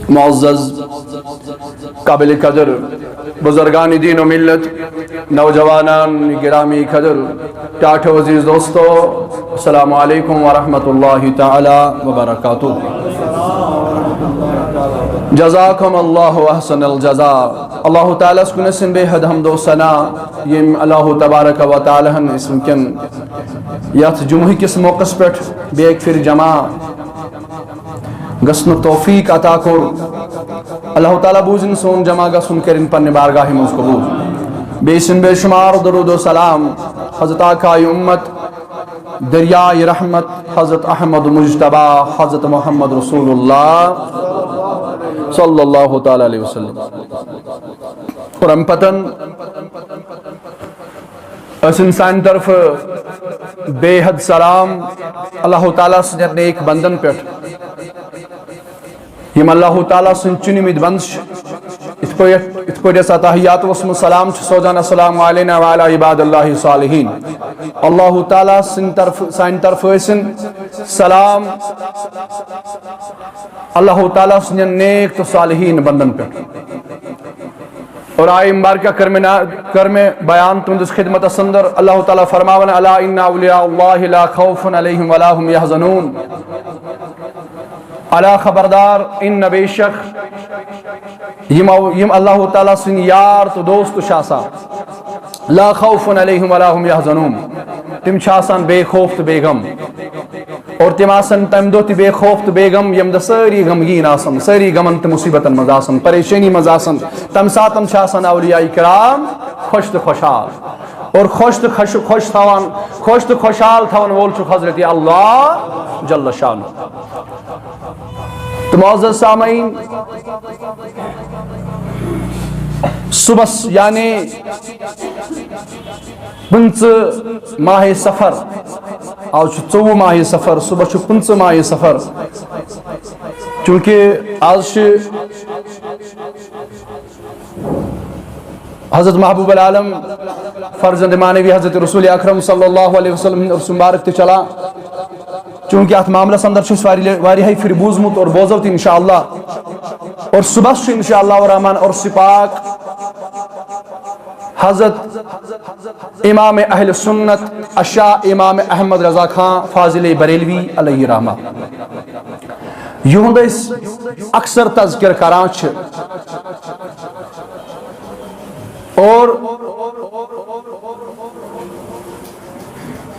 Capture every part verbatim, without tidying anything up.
معزز، قابل قدر بزرگان دین و ملت، نوجوانان گرامی قدر، ٹاٹھو عزیز دوستو، السلام علیکم ورحمۃ اللہ تعالی وبرکاتہ۔ جزاکم اللہ احسن الجزا۔ اللہ تعالیٰ ہس کُن ٲسِن بے حد حمد و ثنا، ییٚمۍ اللہ تبارک و تعالیٰ ہن أسۍ وٕنکٮ۪ن یتھ جمعہ کِس موقعس پٮ۪ٹھ بیٚیہِ اکہِ پھِرِ جمع گژھنُک توفیق عطا کوٚر۔ اللہ تعالیٰ بوٗزِن سون جمع گژھُن، کٔرِن پننہِ بارگاہہِ منٛز قبوٗل۔ بیٚیہِ سٕنٛدۍ بے شمار درود و سلام حضرت آقائے امت، دریائے رحمت، حضرت احمد مجتبیٰ، حضرت محمد رسول اللہ صلی اللہ تعالیٰ علیہ وسلم۔ اور امہِ پتن ٲسِن سانہِ طرفہٕ بے حد سلام اللہ تعالیٰ سٕنٛدٮ۪ن نیک بندن پٮ۪ٹھ، یِم اللہ تعالیٰ سٕنٛدۍ چُنمٕتۍ بندٕ چھِ۔ یِتھ پٲٹھۍ، یِتھ پٲٹھۍ أسۍ اتحیاتس منٛز سلام چھِ سوزان، السلام علینا وعلی عباد اللہ صالحین۔ اللہ تعالیٰ سٕنٛدِ طرفہٕ، سانہِ طرفہٕ ٲسِن سلام اللہ تعالیٰ سٕنٛدٮ۪ن نیک تہٕ صالحین بندن پٮ۪ٹھ۔ اور آیہِ مبارکہ کٔر مےٚ نا-، کٔر مےٚ بیان تُہنٛدِس خدمتس اندر۔ اللہ تعالیٰ فرماوان، الا ان اولیاء اللہ لا خوف علیہم ولا هم یحزنون۔ الا خبردار، ان بے شک یِم او-، یِم اللہ تعالیٰ سٕنٛدۍ یار تہٕ دوست چھِ آسان، لا خوف علیہم ولا هم یحزنون، تِم چھِ آسان بے خوف تہٕ بے غم۔ اور تِم آسن تمہِ دۄہ تہِ بے خوف تہٕ بے غم، ییٚمہِ دۄہ سٲری غمگیٖن آسن، سٲری غمن تہٕ مُصیبتن منٛز آسن، پریشٲنی منٛز آسن۔ تمہِ ساتن چھِ آسان اولیاء کرام خۄش تہٕ خۄشحال۔ اور خۄش تہٕ خۄش، خۄش تھاوان، خۄش تہٕ خۄشحال تھاوان وول چھُ حضرت اللہ جل شانہ۔ تہٕ معزز سامعین، صبحس یعنی پٕنٛژٕ ماہِ صفر، آز چھُ ژوٚوُہ ماہِ صفر، صبح چھُ پٕنٛژٕ ماہِ صفر۔ چونکہ آز چھِ حضرت محبوب العالم فرزند معنوی حضرت رسول اکرم صلی اللہ علیہ وسلم ہُنٛد عرس مبارک تہِ چلان۔ چونکہ اتھ معاملس اندر چھُ اَسہِ واریاہ، واریاہے پھرِ بوٗزمُت اور بوزو تہِ انشاءاللہ۔ اور صبحس چھُ انشاءاللہ الرحمن عرس پاک حضرت امام اہل سنت الشاہ امام احمد رضا خان فاضل بریلوی علیہ رحمہ، یِہُنٛد أسۍ اکثر تذکر کران چھِ۔ اور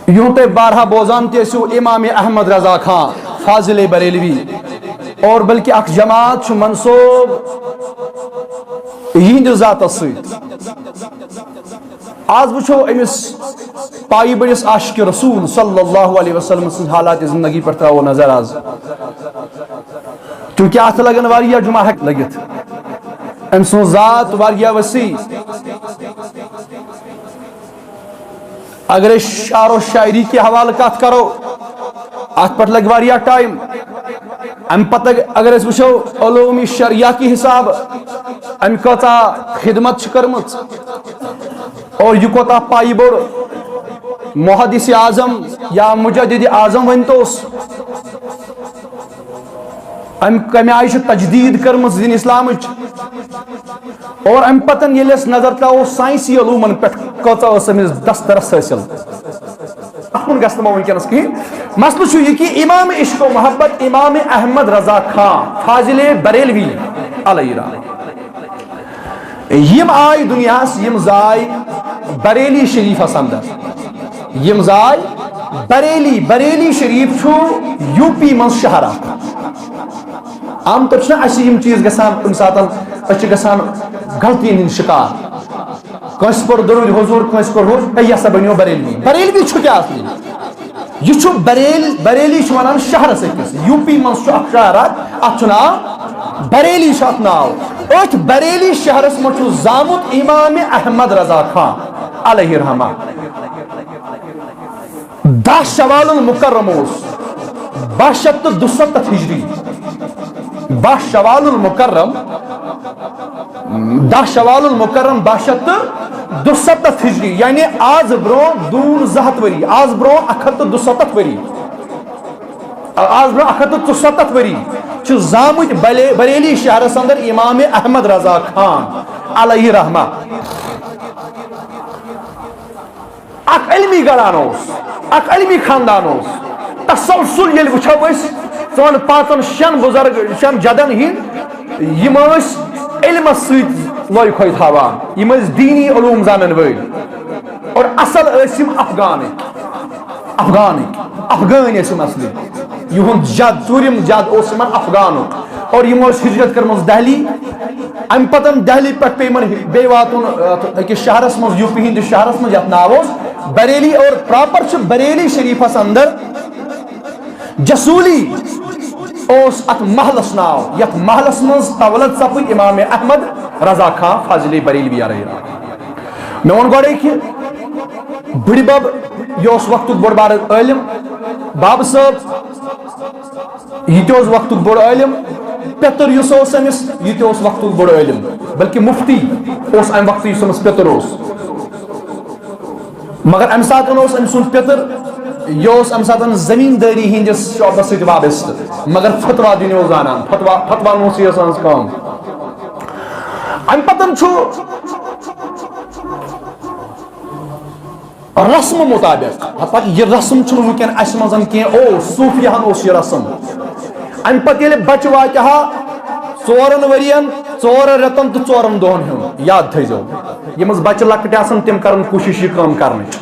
یِہُنٛد تُہۍ بارہا بوزان تہِ ٲسِو، امام احمد رضا خان فاضل بریلوی، اور بلکہ اکھ جماعت چھُ منسوب یِہنٛدِس ذاتس سۭتۍ۔ آز وٕچھو أمِس پایہِ بٔڑِس عاشق رسول صلی اللہ علیہ وسلم سٕنٛز حالات زندگی پٮ۪ٹھ ترٛاوو نظر آز، کیونکہ اتھ لگن واریاہ جمعہ ہیٚکہِ لٔگِتھ۔ أمۍ سٕنٛز ذات واریاہ وسیع۔ اگر أسۍ شعر و شاعری کہِ حوالہٕ کتھ کرو، اتھ پٮ۪ٹھ لگہِ واریاہ ٹائم۔ امہِ پتہٕ اگر أسۍ وٕچھو علوم شرعیہ کہِ حساب، أمۍ کۭژاہ خدمت چھِ کٔرمٕژ اور یہِ کوتاہ پایہِ بوٚڑ محدث اعظم یا مجدد اعظم ؤنۍ تو اوس۔ أمۍ کمہِ آیہِ چھِ تجدید کٔرمٕژ دین اسلامٕچ۔ اور امہِ پتن ییٚلہِ أسۍ نظر تراوو ساینسی علومن پٮ۪ٹھ، کۭژاہ ٲس أمِس دسترس حٲصِل، اتھ کُن گژھٕ نہٕ بہٕ وٕنکیٚنس کِہینۍ۔ مسلہٕ چھُ یہِ کہِ امام عشق و محبت امام احمد رضا خان فاضل بریلوی علیہ رحمہ، یِم آے دُنیاہس، یِم زاے بریلی شریفس اندر، یِم زاے بریلی، بریلی شریف چھُ یو پی منٛز شہر اکھ۔ عام طور چھِنہ اَسہِ یِم چیٖز گژھان کُنہِ ساتَن، أسۍ چھِ گژھان غلطی ہِنٛدۍ شِکار۔ کٲنٛسہِ پوٚر درود حضور، کٲنٛسہِ کوٚر ہُہ، ہے، یہِ ہسا بنیو بریلوی۔ بریلوی چھُ کیٛاہ اصلی؟ یہِ چھُ بریل-، بریلی چھُ وَنان شہرَس أکِس۔ یو پی منٛز چھُ اکھ شہر اکھ، اَتھ چھُ ناو بریلی چھُ اَتھ ناو۔ أتھۍ بریلی شہرَس منٛز چھُ زامُت امام احمد رضا خان علیہ رحمہ۔ دَہ شوال المکرم اوس، باہ شیٚتھ تہٕ دُسَتَتھ ہجری۔ باہ شوال المکرم، دَہ شوال المکرم باہ شیٚتھ تہٕ دُسَتَتھ ہجری، یعنی آز برونٛہہ دوٗن زٕ ہَتھ ؤری، آز برونٛہہ اَکھ ہَتھ تہٕ دُسَتَتھ ؤری، آز برونٛہہ اَکھ ہَتھ تہٕ ژُسَتَتھ ؤری چھِ زامٕتۍ بلے-، بریلی شہرس اندر امام احمد رضا خان علیہ رحمہ۔ اکھ علمی گھرانہٕ اوس، اکھ علمی خاندان اوس۔ تسلسل ییٚلہِ وٕچھو أسۍ، ژۄن پانٛژن شٮ۪ن بُزرگ، شٮ۪ن جدن ہِنٛدۍ، یِم ٲسۍ علمس سۭتۍ لۄے کھوے تھاوان، یِم ٲسۍ دیٖنی علوم زانن وٲلۍ۔ اور اصل ٲسۍ یِم افغانٕکۍ، افغانٕکۍ، افغٲنۍ ٲسۍ یِم اصلی۔ یِہُنٛد جد، ژوٗرِم جد اوس یِمن افغانُک۔ اور یِمو ٲس ہجرت کٔرمٕژ دہلی۔ امہِ پتہٕ دہلی پٮ۪ٹھ پیٚیہِ یِمن بیٚیہِ واتُن، آ، أکِس شہرس منٛز، یو پی ہٕنٛدِس شہرس منٛز، یتھ ناو اوس بریلی۔ اور پراپر چھُ بریلی شریفس اندر جسولی اوس اتھ محلس ناو، یتھ محلس منٛز تولد سپٕدۍ امام احمد رضا خان فاضلی بریلوی علیہ رحمہ۔ مےٚ ووٚن گۄڈے کہِ بٕڈِ بب یہِ اوس وقتُک بوٚڑ بارٕ عٲلِم، بابہٕ صٲب یہِ تہِ اوس وقتُک بوٚڑ عٲلِم، پیٚتٕر یُس اوس أمِس، یہِ تہِ اوس وقتُک بوٚڑ عٲلِم، بلکہِ مُفتی اوس اَمہِ وقتہٕ یُس أمِس پیٚتٕر اوس۔ مگر اَمہِ ساتہٕ اوس أمۍ سُنٛد پیٚتٕر، یہِ اوس اَمہِ ساتہٕ زٔمیٖندٲری ہِنٛدِس شعبس سۭتۍ وابستہٕ، مگر فتوا دِنہِ اوس زانان، فتوا، فتوا نوسی ٲس سٕنٛز کٲم۔ اَمہِ پَتہٕ چھُ رسمہٕ مُطابق، پتہٕ یہِ رسم چھُنہٕ وٕنکیٚن اَسہِ منٛز کینٛہہ، او، صوٗفیاہن اوس یہِ رسم۔ اَمہِ پتہٕ ییٚلہِ بچہٕ واتہِ ہا ژورن ؤرین، ژورن رٮ۪تن تہٕ ژورن دۄہن ہُنٛد، یاد تھٲیزیو، یِم ٲسۍ بچہٕ لۄکٕٹۍ آسان، تِم کرن کوٗشِش یہِ کٲم کرنٕچ۔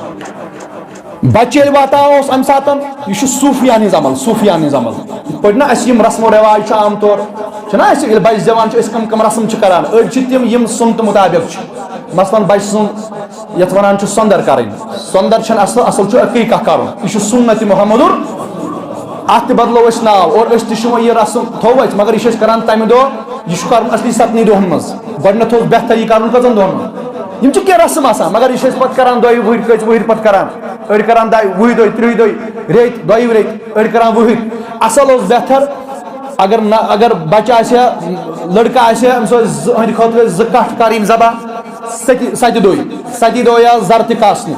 بچہٕ ییٚلہِ واتان اوس اَمہِ ساتن، یہِ چھُ صوٗفیاہن ہٕنٛز عمل، صوٗفیاہن ہٕنٛز عمل۔ یِتھ پٲٹھۍ نہ اَسہِ یِم رسم و رٮ۪واج چھِ عام طور، چھِنہ اَسہِ ییٚلہِ بچہٕ زٮ۪وان چھِ، أسۍ کٕم کٕم رسم چھِ کران، أڑۍ چھِ تِم یِم سُنتہٕ مُطابق چھِ۔ مثلاً بچہٕ سُنٛد یتھ ونان چھِ سۄندر کرٕنۍ۔ سۄندر چھنہٕ اصل، اصل چھُ عقیقہ کرُن۔ یہِ چھُ سُنت محمدُر۔ اتھ تہِ بدلو أسۍ ناو اور أسۍ تہِ چھِ وۄنۍ یہِ رسم تھوو أسۍ، مگر یہِ چھِ أسۍ کران تمہِ دۄہ، یہِ چھُ کرُن اصلی ستنٕے دۄہن منٛز۔ گۄڈٕنیتھ اوس بہتر یہِ کرُن کٔژن دۄہن منٛز؟ یِم چھِ کینٛہہ رسم آسان، مگر یہِ چھِ أسۍ پتہٕ کران دۄیہِ وُہٕرۍ، کٔژِ وُہٕرۍ پتہٕ کران۔ أڑۍ کران دۄیہِ، وُہہِ دۄہہِ، ترٛہہِ دۄہہِ، ریٚتۍ، دۄیہِ ریٚتۍ، أڑۍ کران وُہٕرۍ۔ اصل اوس بہتر اگر نہ، اگر بچہٕ آسہِ ہا، لڑکہٕ آسہِ ہا، أمِس ٲسۍ زٕ، أہنٛدِ خٲطرٕ ٲسۍ زٕ کٹھ کرٕنۍ ذبح، ستہِ، ستہِ دۄہہِ، ستی دۄہ یا زر تہِ کاسنہِ۔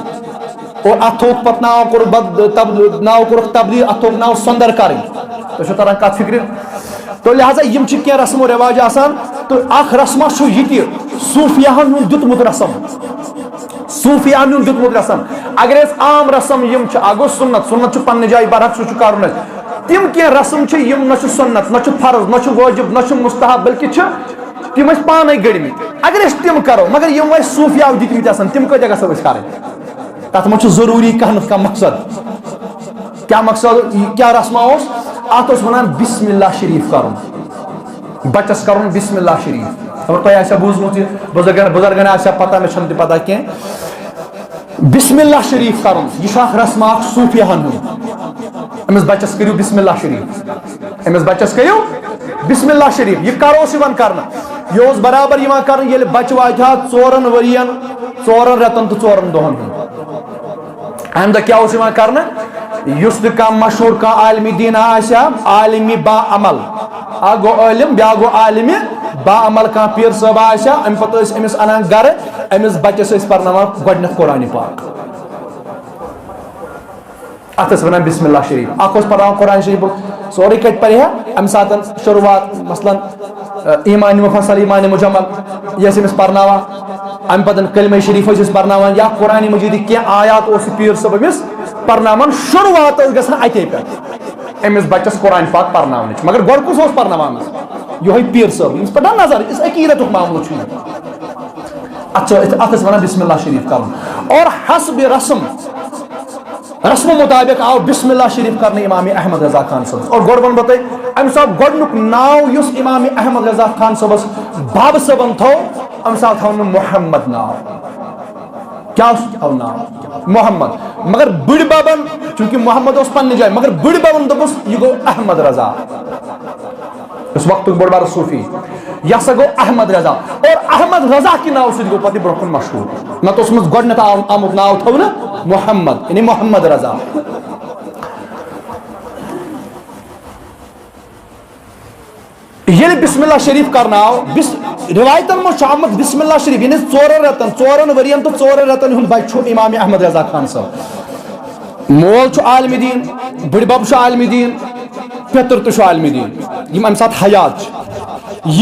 اور اتھ تھوٚوُکھ پتہٕ ناو، کوٚرُکھ بد-، تب-، ناو کوٚرُکھ تبدیل، اتھ تھوٚوُکھ ناو سۄندر کرٕنۍ۔ تۄہہِ چھو تران کتھ فکرِ؟ تو لہذا یِم چھِ کینٛہہ رسم و رواج آسان۔ تہٕ اکھ رسمہ چھُ یہِ تہِ صوٗفیاہن ہُنٛد دیُتمُت رسم۔ صوٗفیاہن ہُنٛد دیُتمُت رسم۔ اگر أسۍ عام رسم یِم چھِ، اکھ گوٚو سُنت، سُنت چھُ پننہِ جایہِ برحق، سُہ چھُ کرُن اَسہِ۔ تِم کینٛہہ رسم چھِ، یِم نہ چھُ سُنت، نہ چھُ فرض، نہ چھُ وٲجب، نہ چھُ مستحب، بلکہِ چھِ تِم أسۍ پانے گٔڑمٕتۍ۔ اگر أسۍ تِم کرو، مگر یِم اَسہِ صوٗفیاہو دِتمٕتۍ آسن، تِم کۭتیاہ گژھو أسۍ کرٕنۍ؟ تتھ منٛز چھُ ضروٗری کانٛہہ نتہٕ کانٛہہ مقصد۔ کیٛاہ مقصد، کیٛاہ رسمہ اوس؟ اتھ اوس ونان بسم اللہ شریف کرُن۔ بچس کرُن بسم اللہ شریف۔ خبر تۄہہِ آسیو بوٗزمُت یہِ، بُزرگن، بُزرگن آسیو پتہ، مےٚ چھنہٕ تہِ پتہ کینٛہہ۔ بسم اللہ شریف کرُن، یہِ چھُ اکھ رسمہ اکھ صوٗفیاہن ہُنٛد۔ أمِس بچس کٔرِو بسم اللہ شریف، أمِس بچس کٔرِو بسم اللہ شریف۔ یہِ کر اوس یِوان کرنہٕ؟ یہِ اوس برابر یِوان کرنہٕ ییٚلہِ بچہٕ واتہِ ہا ژورن ؤرین، ژورن رٮ۪تن تہٕ ژورن دۄہن ہُنٛد۔ امہِ دۄہ کیٛاہ اوس یِوان کرنہٕ؟ یُس تہِ کانٛہہ مشہوٗر، کانٛہہ عالمِ دیٖن آسہِ ہا، عالمِ با عمل، اکھ گوٚو عٲلِم، بیٛاکھ گوٚو عالمِ با عمل، کانٛہہ پیٖر صٲب آسہِ ہا، امہِ پتہٕ ٲسۍ أمِس انان گرٕ، أمِس بچس ٲسۍ پرناوان گۄڈٕنٮ۪تھ قرآنِ پاک۔ اتھ ٲسۍ ونان بسم اللہ شریف۔ اکھ اوس پرناوان قرآن شریف، سورُے کتہِ پرِ ہا؟ امہِ ساتہٕ شروٗعات، مثلاً، ایمان مفصل، ایمان مجمل، یہِ ٲسۍ أمِس پرناوان۔ امہِ پتہٕ کلمہ شریف ٲسۍ أسۍ پرناوان یا قرآن مجیدٕکۍ کینٛہہ آیات اوس یہِ پیٖر صٲب أمِس پرناوان۔ شروٗعات ٲس گژھان اتے پٮ۪ٹھ أمِس بچس قرآن پاک پرناونٕچ۔ مگر گۄڈٕ کُس اوس پرناوان أمِس؟ یِہوٚے پیٖر صٲب۔ أمِس پٮ۪ٹھ نظر، یُس عقیدتُک معاملہٕ چھُ یہِ۔ اتھ چھِ، اتھ ٲسۍ ونان بسم اللہ شریف کرُن۔ اور حسب رسم، رسمہٕ مُطابق آو بسم اللہ شریف کرنہٕ امام احمد رضا خان صٲبس۔ اور گۄڈٕ ونہٕ بہٕ تۄہہِ، أمۍ سُنٛد گۄڈٕنیُک ناو یُس امام احمد رضا خان صٲبس بابہٕ صٲبن تھوو، أمۍ سُنٛد تھوو نہٕ محمد ناو۔ کیٛاہ اوس تھوو ناو؟ محمد۔ مگر بٕڈِ ببن، چونکہ محمد اوس پننہِ جایہِ، مگر بٕڈِ ببن دوٚپُس، یہِ گوٚو احمد رضا۔ یُس وقتُک بوٚڑ بارٕ صوٗفی، یہِ ہسا گوٚو احمد رضا۔ اور احمد رضا کہِ ناوٕ سۭتۍ گوٚو پتہٕ یہِ برونٛہہ کُن مشہوٗر۔ نتہٕ اوسمُت گۄڈٕنٮ۪تھ آم-، آمُت ناو تھاونہٕ محمد، یعنی محمد رضا۔ ییٚلہِ بسم اللہ شریف کرناو، بس-، روایتن منٛز چھُ آمُت بسم اللہ شریف، یعنی ژورن رٮ۪تن، ژورن ؤرین تہٕ ژورن رٮ۪تن ہُنٛد بچہٕ چھُ امام احمد رضا خان صٲب۔ مول چھُ عالمِ دیٖن، بٕڈبب چھُ عالمِ دیٖن، پیٚتٕر تہِ چھُ عالمِ دیٖن، یِم اَمہِ ساتہٕ حیات چھِ۔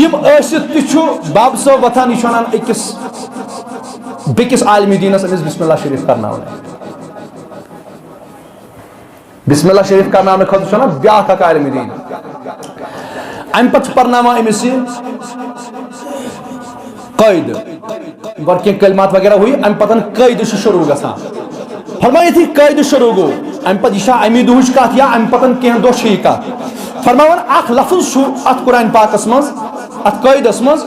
یِم ٲسِتھ تہِ چھُ بابہٕ صٲب وۄتھان، یہِ چھُ وَنان أکِس بیٚکِس عالمِ دیٖنَس أمِس بسم اللہ شریٖف کرناوُن۔ بسم اللہ شریٖف کرناونہٕ خٲطرٕ چھُ وَنان بیٛاکھ اکھ عالمِ دیٖن۔ اَمہِ پَتہٕ چھُ پرناوان أمِس یہِ قٲعدٕ۔ گۄڈٕ کینٛہہ کلمات وغیرہ ہُہ یہِ، اَمہِ پَتہٕ قٲعدٕ چھُ شروٗع گژھان۔ فرماو یُتھُے قٲعدٕ شروٗع گوٚو، اَمہِ پَتہٕ یہِ چھا اَمی دۄہٕچ کَتھ یا اَمہِ پَتہٕ کینٛہہ دۄہ چھِ یہِ کَتھ؟ فرماوان اَکھ لفظ چھُ اَتھ قرآن پاکَس منٛز، اَتھ قٲعدَس منٛز،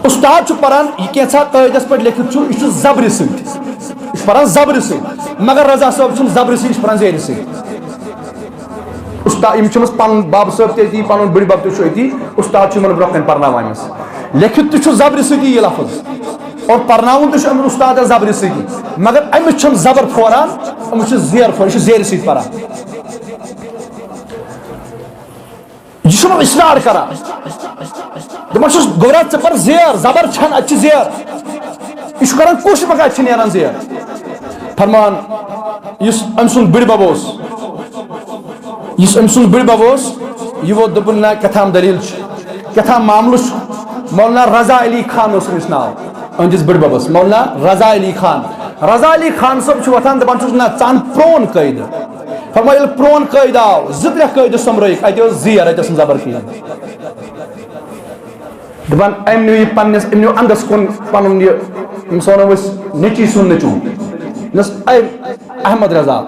اُستاد چھُ پَران، یہِ کینٛژھا قٲعدَس پٮ۪ٹھ لیکھِتھ چھُ، یہِ چھُ زَبرِ سۭتۍ، یہِ چھُ پَران زَبرِ سۭتۍ، مگر رضا صٲب چھُنہٕ زَبرِ سۭتۍ، یہِ چھُ پَران زیرِ سۭتۍ۔ اُستا-، یِم چھِ أمِس پَنُن بَب صٲب تہِ أتی، پَنُن بٕڈِ بَب تہِ چھُ أتی، اُستاد چھُ یِمَن برونٛہہ کَنہِ پَرناوان أمِس۔ لیکھِتھ تہِ چھُ زَبرِ سۭتی یہِ لفظ، اور پَرناوُن تہِ چھُ أمِس اُستادَس زَبرِ سۭتی، مگر أمِس چھُنہٕ زَبر پھوران، أمِس چھُ زیر پھوران، یہِ چھُ زیرِ سۭتۍ پَران۔ یہِ چھُنہٕ اصرار کران۔ دَپان چھُس، گوٚبرا، ژٕ پَر زیر، زَبر چھَنہٕ، اَتہِ چھِ زیر۔ یہِ چھُ کران کوٗشِش، مگر اَتہِ چھِ نیران زیر۔ فرمان، یُس أمۍ سُنٛد بٕڈِ بَب اوس، یُس أمۍ سُنٛد بٕڈِ بَب اوس، یہِ ووت، دوٚپُن، نہ، کیٛاہ تام دٔلیٖل چھِ، کیٛاہ تام معاملہٕ چھُ۔ مولانا رضا علی خان اوس أمِس ناو، أہٕنٛدِس بٕڈِ بَبَس، مولانا رضا علی خان۔ رضا علی خان صٲب چھُ وۄتھان، دَپان چھُس، نہ، ژٕ اَن پرٛون قٲعدٕ۔ فرماو، ییٚلہِ پرٛون قٲعدٕ آو، زٕ ترٛےٚ قٲعدٕ سۄمبرٲیِکھ، اَتہِ ٲس زیر، اَتہِ ٲس نہٕ زَبر کِہیٖنۍ۔ دَپان، أمۍ نیوٗ یہِ پنٛنِس، أمۍ نیوٗ اَنٛدَس کُن پَنُن یہِ، أمِس وَنو أسۍ نیٚچی سُنٛد نیٚچوٗ۔ دوٚپنَس، اے احمد رضا،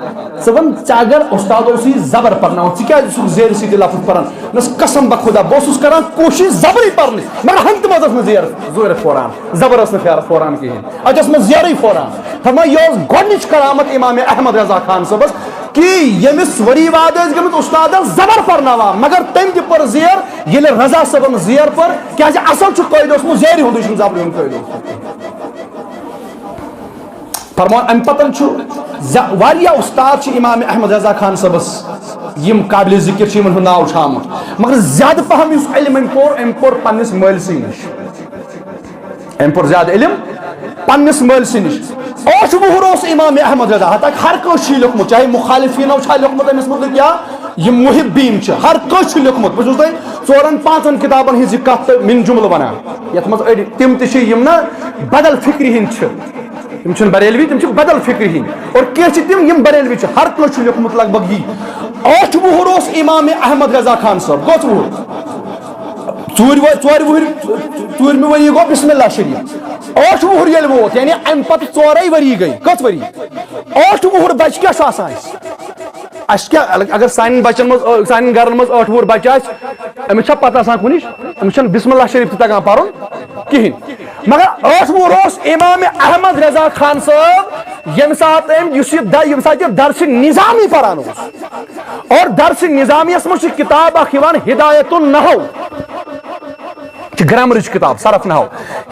ژٕ وَن، ژےٚ اگر اُستاد اوسُے زَبر پَرناوان، ژٕ کیٛازِ چھُکھ زیرِ سۭتۍ یہِ لفظ پَران؟ دوٚپنَس، قسم بخدا، بہٕ اوسُس کَران کوٗشِش زَبرٕے پَرنٕچ، مگر ہَنٛگتہٕ منٛز ٲس نہٕ زیر، زورٕ پھوران، زَبر ٲس نہٕ پھیرٕ پھوران کِہیٖنۍ، اَتہِ ٲس نہٕ زیرٕے پھوران۔ فرمان، یہِ ٲس گۄڈٕنِچ کرامت امام احمد رضا خان صٲبَس، کہ ییٚمِس ؤری واد ٲسۍ گٔمٕتۍ اُستادَس زَبر پَرناوان، مگر تٔمۍ تہِ پٔر زیر، ییٚلہِ رضا صٲبَن زیر پٔر، کیٛازِ اَصٕل چھُ قٲیدٕ اوسمُت زیرِ ہُنٛدُے، چھُنہٕ زَبرِ ہُنٛد قٲیدٕ اوسمُت۔ فرمان، اَمہِ پَتَن چھُ زیا-، واریاہ اُستاد چھِ امام احمد رضا خان صٲبَس، یِم قابلِ ذِکِر چھِ، یِمَن ہُنٛد ناو چھُ آمُت، مگر زیادٕ پَہَم یُس علم أمۍ پوٚر، أمۍ پوٚر پنٛنِس مٲلۍ سٕے نِش۔ أمۍ پوٚر زیادٕ علم پننِس مٲلۍ سٕے نِش۔ ٲٹھ وُہُر اوس امام احمد رضا، حتیٰ کہ ہر کٲنٛسہِ چھُ لیوٚکھمُت، چاہے مخالفینو چھا لیوٚکھمُت أمِس مُتعلِق یا یِم محبین چھِ، ہر کٲنٛسہِ چھُ لیوٚکھمُت۔ بہٕ چھُس تۄہہِ ژورن پانٛژن کِتابن ہٕنٛز یہِ کتھ تہٕ من جملہٕ ونان، یتھ منٛز أڑۍ تِم تہِ چھِ یِم نہ بدل فکرِ ہٕنٛدۍ چھِ، یِم چھِنہٕ بریلوی، تِم چھِ بدل فکرِ ہٕنٛدۍ، اور کینٛہہ چھِ تِم یِم بریلوی چھِ۔ ہر کٲنٛسہِ چھُ لیوٚکھمُت لگ بگ یی۔ ٲٹھ وُہُر اوس امام احمد رضا خان صٲب، کٔژ وُہُر؟ ژوٗرِ وُہ-، ژورِ وُہٕرۍ، ژوٗرمہِ ؤری گوٚو بسم اللہ شریف۔ ٲٹھ وُہُر ییٚلہِ ووت، یعنی اَمہِ پتہٕ ژورے ؤری گٔے۔ کٔژ ؤری؟ ٲٹھ وُہُر بچہِ کیٛاہ چھُ آسان اَسہِ؟ اَسہِ کیٛاہ، اگر سانٮ۪ن بچن منٛز، سانٮ۪ن گرن منٛز ٲٹھ وُہُر بچہِ آسہِ، أمِس چھا پتہ آسان کُنِچ؟ أمِس چھَنہٕ بسم اللہ شریف تہِ تگان پرُن کِہیٖنۍ۔ مگر ٲٹھ وُہُر اوس امام احمد رضا خان صٲب، ییٚمہِ ساتہٕ أمۍ، یُس یہِ د-، ییٚمہِ ساتہٕ یہِ درسِ نظامی پران اوس۔ اور درسِ نظامیَس منٛز چھِ کِتاب اکھ یِوان ہدایت النحو، چھِ گرامرٕچ کِتاب، صرف نحو،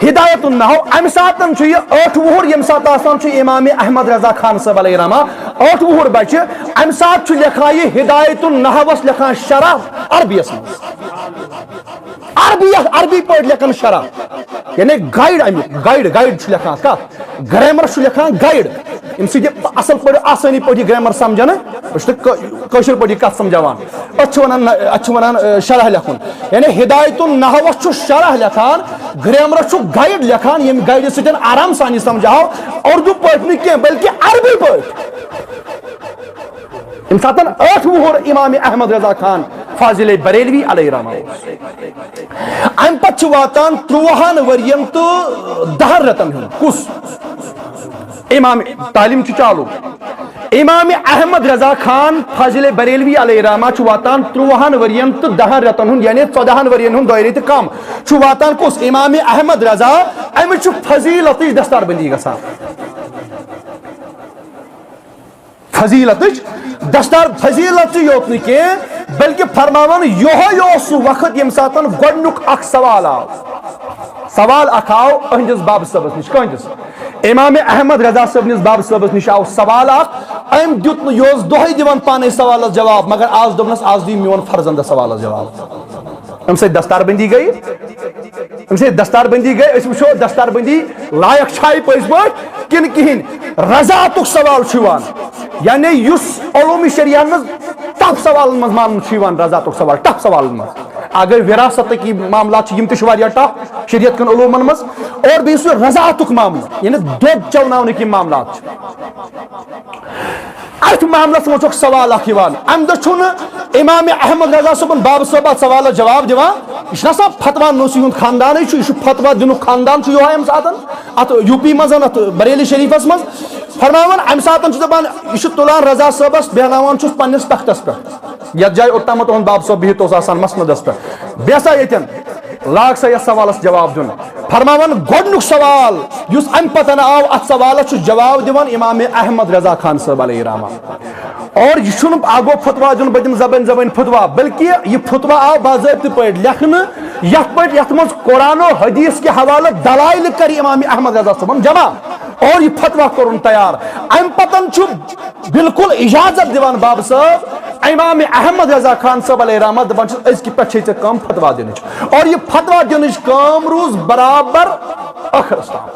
ہدایت النحو۔ اَمہِ ساتہٕ چھُ یہِ ٲٹھ وُہُر، ییٚمہِ ساتہٕ آسان چھُ امام احمد رضا خان صٲب علیہ رحمہ، ٲٹھ وُہُر بچہِ، اَمہِ ساتہٕ چھُ لیکھان یہِ ہدایت النحوَس لیکھان شرح عربیَس منٛز۔ عربی، عربی پٲٹھۍ لیکھان شرح، یعنی گائیڈ اَمیُک، گائیڈ، گائیڈ چھُ لیکھان کَتھ؟ گرامر چھُ لیکھان گائیڈ، ییٚمہِ سۭتۍ یہِ اَصٕل پٲٹھۍ، آسٲنی پٲٹھۍ یہِ گرامر سَمجھنہٕ، أسۍ چھِ کٲ-، کٲشِر پٲٹھۍ یہِ کَتھ سَمجھاوان۔ أتھۍ چھِ وَنان، اَتھ چھِ وَنان، آ، شرح لیکھُن۔ یعنی ہدایت النحوَس چھُ شرح لیکھان، گرامرَس چھُ گائیڈ لیکھان، ییٚمہِ گائیڈٕ سۭتۍ آرام سان یہِ سَمجھاو، اردو پٲٹھۍ نہٕ کینٛہہ، بلکہِ عربی پٲٹھۍ۔ ییٚمہِ ساتہٕ ٲٹھ وُہُر امام احمد رضا خان فاضل بریلوی علیہ رحمہ اوس۔ اَمہِ پتہٕ چھُ واتان تُرٛواہَن ؤرین تہٕ دَہَن رٮ۪تن ہُنٛد۔ کُس؟ امام، تعلیٖم چھُ چالوٗ۔ امام احمد رضا خان فاضل بریلوی علیہ رحمہ چھُ واتان تُرٛواہَن ؤرین تہٕ دَہَن رٮ۪تن ہُنٛد، یعنی ژۄدہَن ؤرین ہُنٛد دۄیہِ ریٚتہِ کم چھُ واتان۔ کُس؟ امام احمد رضا۔ أمِس چھُ فضیلتٕچ دستار بندی گژھان۔ فضیلتٕچ دستار، فضیلت تہِ یوت نہٕ کینٛہہ، بلکہِ فرماوان، یِہوٚے اوس سُہ وقت ییٚمہِ ساتہٕ گۄڈٕنیُک اکھ سوال آو۔ سوال اکھ آو أہنٛدِس بابہٕ صٲبس نِش۔ کٕہٕنٛدِس؟ امام احمد رضا صٲبنِس بابہٕ صٲبس نِش آو سوال اکھ۔ أمۍ دیُت نہٕ، یہِ اوس دۄہے دِوان پانے سوالس جواب، مگر آز دوٚپنس، آز دِیِو میون فرزند سوالس جواب۔ اَمہِ سۭتۍ دستار بندی گٔیہِ۔ اَمہِ سۭتۍ دستار بندی گٔے۔ أسۍ وٕچھو دستار بندی لایق چھا یہِ پٔزۍ پٲٹھۍ کِنہٕ کِہیٖنۍ۔ رضاعتُک سوال چھُ یِوان، یعنی یُس علوم شریعہ منٛز ٹف سوالن منٛز ماننہٕ چھُ یِوان رضاعتُک سوال، ٹف سوالن منٛز۔ اگر وراثتٕکۍ معاملات چھِ، یِم تہِ چھِ واریاہ ٹف شریعت کٮ۪ن علومن منٛز۔ اور بیٚیہِ یُس یہِ رضاعتُک معاملہٕ، یعنی دۄد چٮ۪وناونٕکۍ یِم معاملات چھِ، اتھ معاملس منٛز چھُکھ سوال اکھ یِوان۔ امہِ دۄہ چھُنہٕ امام احمد رضا صٲبُن بابہٕ صٲب اتھ سوالس جواب دِوان۔ یہِ چھُنہ آسان فتویٰ نوسی ہُنٛد خاندانٕے چھُ، یہِ چھُ فتویٰ دِنُک خاندان چھُ یِہوے امہِ ساتن۔ اتھ یو پی منٛز، اتھ بریلی شریفس منٛز فرماوان، امہِ ساتن چھُ دپان، یہِ چھُ تُلان رضا صٲبس، بیہناوان چھُس پننِس تختس پٮ۪ٹھ، یتھ جایہِ اوٚتامتھ تُہُنٛد بابہٕ صٲب بِہِتھ اوس آسان مسندس پٮ۪ٹھ۔ بیٚہہ سا ییٚتٮ۪ن، لاگ سا یتھ سوالس جواب دیُن۔ فرماوان، گۄڈنیُک سوال یُس امہِ پتن آو، اتھ سوالس چھُ جواب دِوان امام احمد رضا خان صٲب علیہ رحمہ۔ اور یہِ چھُنہٕ اکھ گوٚو فتویٰ دیُن، بہٕ دِمہٕ زبٲنۍ زبٲنۍ فتویٰ، بلکہِ یہِ فتویٰ آو باضٲبطہٕ پٲٹھۍ لیکھنہٕ، یتھ پٲٹھۍ، یتھ منٛز قرآن و حدیث کہِ حوالہٕ دلائل کرِ امام احمد رضا صٲبن جمع اور یہِ فتویٰ کوٚرُن تیار۔ امہِ پتن چھُ بالکل اجازت دِوان بابہٕ صٲب امام احمد رضا خان صٲب علیہ رحمت، دپان چھُس، أزکہِ پٮ۪ٹھ چھے ژےٚ کٲم فتویٰ دِنٕچ۔ اور یہِ فتویٰ دِنٕچ کٲم روٗز برابر ٲخرس تام۔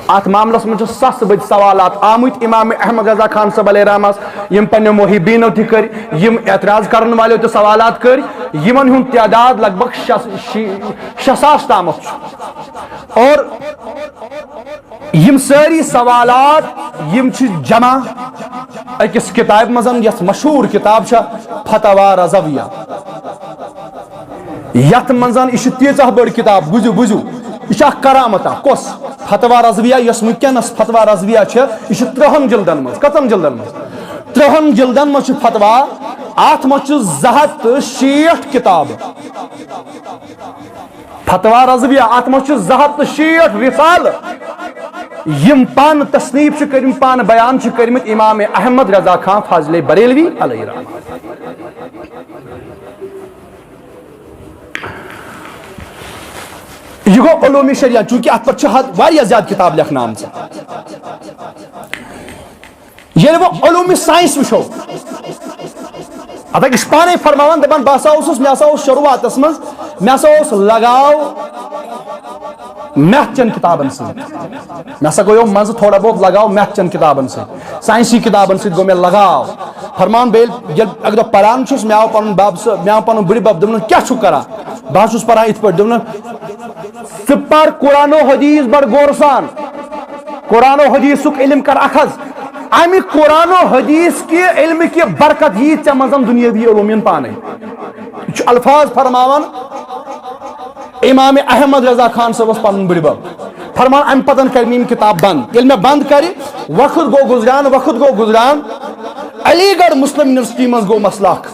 اتھ معاملس منٛز چھِ ساسہٕ بٔدۍ سوالات آمٕتۍ امام احمد رضا خان صٲب علیہ رحمس، یِم پننیو محبینو تہِ کٔرۍ، یِم اعتراض کرن والیو تہِ سوالات کٔرۍ، یِمن ہُنٛد تعداد لگ بھگ شےٚ، شی-، شےٚ ساس تامتھ چھُ۔ اور یِم سٲری سوالات، یِم چھِ جمع أکِس کِتابہِ منٛز، یۄس مشہوٗر کِتاب چھےٚ فتاویٰ رضویہ۔ یَتھ منٛز، یہِ چھِ تیٖژاہ بٔڑ کِتاب، بوٗزِو، بوٗزِو، یہِ چھِ اکھ کرامت اکھ۔ کۄس؟ فتاویٰ رضویہ، یۄس وٕنکیٚنَس فتاویٰ رضویہ چھِ، یہِ چھِ ترٛہَن جِلدَن منٛز۔ کٔژَن جِلدَن منٛز؟ ترٛہَن جِلدَن منٛز چھِ فتاویٰ۔ اَتھ منٛز چھِ زٕ ہَتھ تہٕ شیٹھ کِتابہٕ۔ فتویٰ رضویہ، اتھ منٛز چھِ زٕ ہتھ تہٕ شیٹھ رسالہٕ، یِم پانہٕ تصنیف چھِ کٔرمٕتۍ، پانہٕ بیان چھِ کٔرمٕتۍ امام احمد رضا خان فاضل بریلوی علیہ رحمہ۔ یہِ گوٚو علوم شریعہ، چونکہ اتھ پٮ۪ٹھ چھِ حد واریاہ زیادٕ کِتاب لیکھنہٕ آمژٕ۔ ییٚلہِ وۄنۍ علوم ساینس وٕچھو، اتھ ہا یہِ چھُ پانے فرماوان، دپان، بہٕ ہسا اوسُس، مےٚ ہسا اوس شروٗعاتس منٛز، مےٚ ہسا اوس لگاو میتھ چٮ۪ن کِتابن سۭتۍ۔ مےٚ ہسا گوٚو منٛزٕ تھوڑا بہت لگاو میتھ چٮ۪ن کِتابن سۭتۍ، ساینسی کِتابن سۭتۍ گوٚو مےٚ لگاو۔ فرمان بیٚیہِ ییٚلہِ اکہِ دۄہ پران چھُس، مےٚ آو پنُن بب سُہ، مےٚ آو پنُن بٕڈِ بب، دوٚپنَس، کیٛاہ چھُکھ کران؟ بہٕ ہسا چھُس پران یِتھ پٲٹھۍ، دوٚپنَس، ژٕ پر قرآن و حدیث بڑٕ غورٕ سان۔ قرآن و حدیثُک علم کر اخذ۔ امہِ قرآن و حدیث کہِ علمہٕ کہِ برکت یی ژےٚ منٛز دُنیٲوی علوم یِن پانے۔ یہِ چھُ الفاظ فرماوان امام احمد رضا خان صٲبس پنُن بٕڈِ بب۔ فرمان، امہِ پتن کرِ مےٚ یِم کِتاب بند۔ ییٚلہِ مےٚ بند کرِ، وقت گوٚو گُزران، وقت گوٚو گُزران۔ علی گڑھ مسلم یونیورسٹی منٛز گوٚو مسلہٕ اکھ۔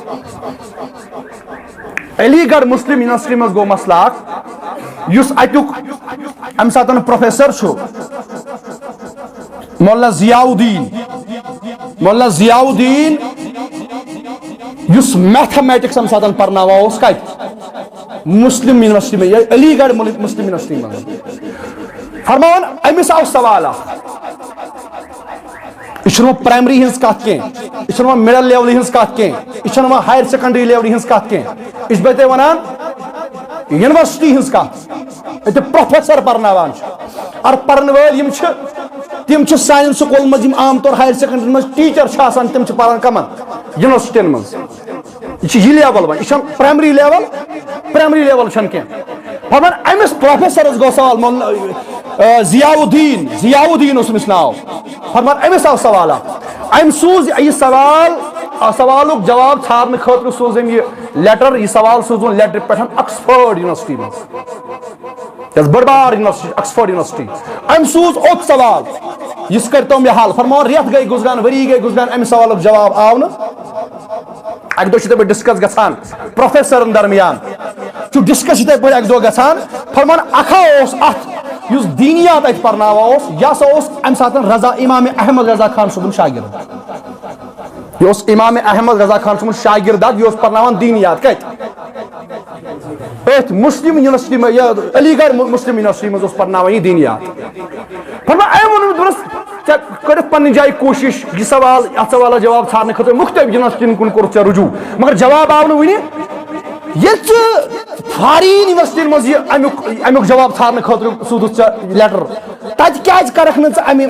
علی گڑھ مسلم یونیورسٹی منٛز گوٚو مسلہٕ اکھ، یُس اتیُک امہِ ساتن پروفیسر چھُ، مولانا ضیاء الدین، مولانا ضیاء الدین، یُس میتھمیٹکس امہِ ساتن پرناوان اوس کتہِ؟ مسلم یونیورسٹی منٛز، علی گڑھ مل-، مسلم یونیورسٹی منٛز۔ فرماوان، أمِس آو سوال اکھ۔ یہِ چھُنہٕ وۄنۍ پرائمری ہٕنٛز کتھ کینٛہہ، یہِ چھُنہٕ وۄنۍ مڈل لیولہِ ہٕنٛز کتھ کینٛہہ، یہِ چھُنہٕ وۄنۍ ہایر سیکنڈری لیولہِ ہٕنٛز کتھ کینٛہہ، یہِ چھُ بہٕ تۄہہِ ونان یونیورسٹی ہٕنٛز کتھ۔ ییٚتہِ پروفیسر پرناوان چھُ، اور پرن وٲلۍ یِم چھِ، تِم چھِ سانٮ۪ن سکوٗلن منٛز، یِم عام طور ہایر سیکنڈری منٛز ٹیچر چھِ آسان، تِم چھِ پران کمن؟ یونیورسٹین منٛز۔ یہِ چھِ یہِ لیول وۄنۍ، یہِ چھَنہٕ پرائمری لیول، پرائمری لیول چھَنہٕ کینٛہہ۔ فرمان، أمِس پروفیسرس گوٚو سوال، مول-، آ، ضیاء الدین، ضیاء الدین اوس أمِس ناو۔ فرمان، أمِس آو سوال اکھ۔ أمۍ سوٗز یہِ سوال، آ، سوالُک جواب ژھارنہٕ خٲطرٕ سوٗز أمۍ یہِ لیٹر، یہِ سوال سوٗزُن لیٹرِ پٮ۪ٹھ آکسفورڈ یونیورسٹی منٛز۔ یۄس بٔڑ بار یونیورسٹی، آکسفورڈ یونیورسٹی۔ أمۍ سوٗز اوٚت سوال، یُس کٔرۍتو مےٚ حل۔ فرماوان، رٮ۪تھ گٔے گُزران، ؤری گٔے گُزران، اَمہِ سوالُک جواب آو نہٕ۔ اَکہِ دۄہ چھُ تِمن ڈسکس گژھان پروفیسرن درمیان، چھُ ڈسکس یِتھے پٲٹھۍ اَکہِ دۄہ گژھان۔ فرمان اکھا اوس اتھ، یُس دینیات اتہِ پرناوان اوس، یہِ ہسا اوس امہِ ساتہٕ رضا، امام احمد رضا خان صٲبُن شاگرد۔ یہِ اوس امام احمد رضا خان صٲبُن شاگرد اکھ، یہِ اوس پرناوان دینیات۔ کتہِ؟ أتھۍ مسلم یونیورسٹی منٛز، یہِ علی گڑھ مُ-، مسلم یونیورسٹی منٛز اوس پرناوان یہِ دینیات۔ فرمان، أمۍ ووٚن أمِس، دوٚپنَس، ژےٚ کٔرٕتھ پننہِ جایہِ کوٗشِش یہِ سوال، اتھ سوالس جواب ژھارنہٕ خٲطرٕ، مختلف یونیورسٹین کُن کوٚرُتھ ژےٚ رجوع، مگر جواب آو نہٕ وُنہِ۔ ییٚلہِ ژٕ فارین یونیورسٹین منٛز یہِ امیُک، امیُک جواب ژھارنہٕ خٲطرٕ سوٗزُتھ ژےٚ لیٹر، تتہِ کیازِ کرکھ نہٕ ژٕ امہِ،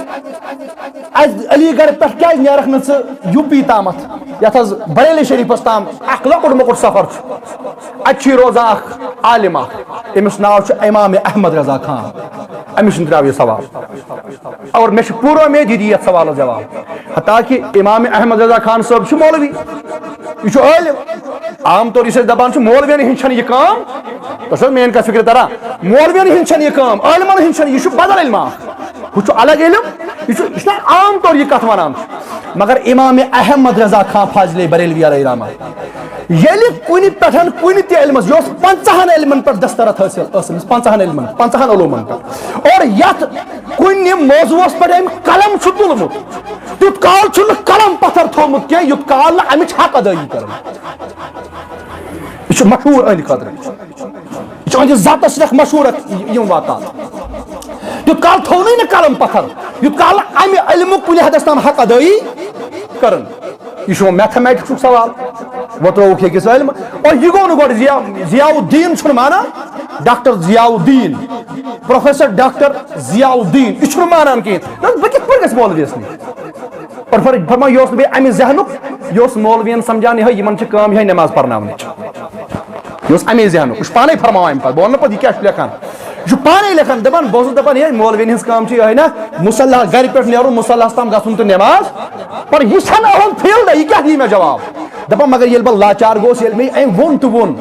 از علی گڑھ پٮ۪ٹھ کیازِ نیرکھ نہٕ ژٕ یو پی تامتھ، یتھ حظ بریلی شریفس تام اکھ لۄکُٹ مۄکُٹ سفر چھُ؟ اتہِ چھُے روزان اکھ عالم اکھ، أمِس ناو چھُ امام احمد رضا خان، أمِس نِش ترٛاو یہِ سوال۔ اور مےٚ چھِ پوٗرٕ اُمید یہِ دِیہِ یتھ سوالس جواب۔ حتیٰ کہِ امام احمد رضا خان صٲب چھُ مولوی، یہِ چھُ عٲلِم۔ عام طور یُس أسۍ دپان چھِ، مولوین ہٕنٛز چھنہٕ یہِ کٲم، تۄہہِ چھو میٲنۍ کتھ فکرِ تران؟ مولوین ہٕنٛز چھنہٕ یہِ کٲم، عٲلمن ہٕنٛز چھنہٕ، یہِ چھُ بدل علمہ اکھ، ہُہ چھُ الگ علم، یہِ چھُ، یہِ چھُنہ عام طور یہِ کتھ ونان۔ مگر امام احمد رضا خان فاضل بریلوی علیہ رحمہ، ییٚلہِ کُنہِ پٮ۪ٹھ کُنہِ تہِ علمس، یہِ اوس پنٛژاہن علمن پٮ۪ٹھ دسترت حٲصِل ٲس أمِس، پنٛژاہن علمن، پنٛژاہن علومن پٮ۪ٹھ، اور یتھ کُنہِ موضوعس پٮ۪ٹھ أمۍ قلم چھُ تُلمُت، تیُتھ کال چھُنہٕ قلم پتھر تھوٚومُت کینٛہہ، یُتھ کال نہٕ امِچ حق ادٲیی کرٕنۍ۔ یہِ چھُ مشہوٗر أہنٛدِ خٲطرٕ، یہِ چھُ أہنٛدِس ذاتس سۭتۍ اکھ مشہوٗر اکھ یِم واتان۔ تیُتھ کال تھوٚونٕے نہٕ قلم پتھر، یُتھ کال نہٕ امہِ علمُک کُنہِ حدس تام حق ادٲیی کرٕنۍ۔ یہِ چھُ وۄنۍ میتھمیٹکسُک سوال، وۄنۍ ترٛووُکھ یہِ أکِس علمہٕ۔ اور یہِ گوٚو نہٕ گۄڈٕ ضیا، ضیاء الدین چھُنہٕ مانان، doctor Ziauddin, professor doctor Ziauddin, یہِ چھُنہٕ مانان کِہیٖنۍ۔ نہ، بہٕ کِتھ پٲٹھۍ گژھٕ مولویَس نِش؟ اور فر-، فرماو، یہِ اوس نہٕ بیٚیہِ اَمہِ ذہنُک، یہِ اوس مولویَن سمجھان یِہوٚے، یِمَن چھِ کٲم یِہوٚے نٮ۪ماز پرناونٕچ۔ یہِ اوس اَمے ذہنُک، یہِ چھُ پانَے فرماوان اَمہِ پَتہٕ، بہٕ وَنہٕ نہٕ پَتہٕ یہِ کیٛاہ چھُ لیکھان۔ یہِ چھُ پانَے لیکھان، دَپان، بہٕ اوسُس دَپان، ہے، مولویَن ہِنٛز کٲم چھِ یِہوٚے نہ، مُصلیٰ، گَرِ پٮ۪ٹھ نیرُن، مُصلیٰ ہَس تام گژھُن تہٕ نٮ۪ماز پَرٕنۍ۔ یہِ چھَنہٕ أہٕنٛز فیٖلڈَے، یہِ کیٛاہ دِیہِ مےٚ جواب؟ دَپان، مگر ییٚلہِ بہٕ لاچار گوٚوُس، ییٚلہِ مےٚ أمۍ ووٚن تہٕ ووٚن،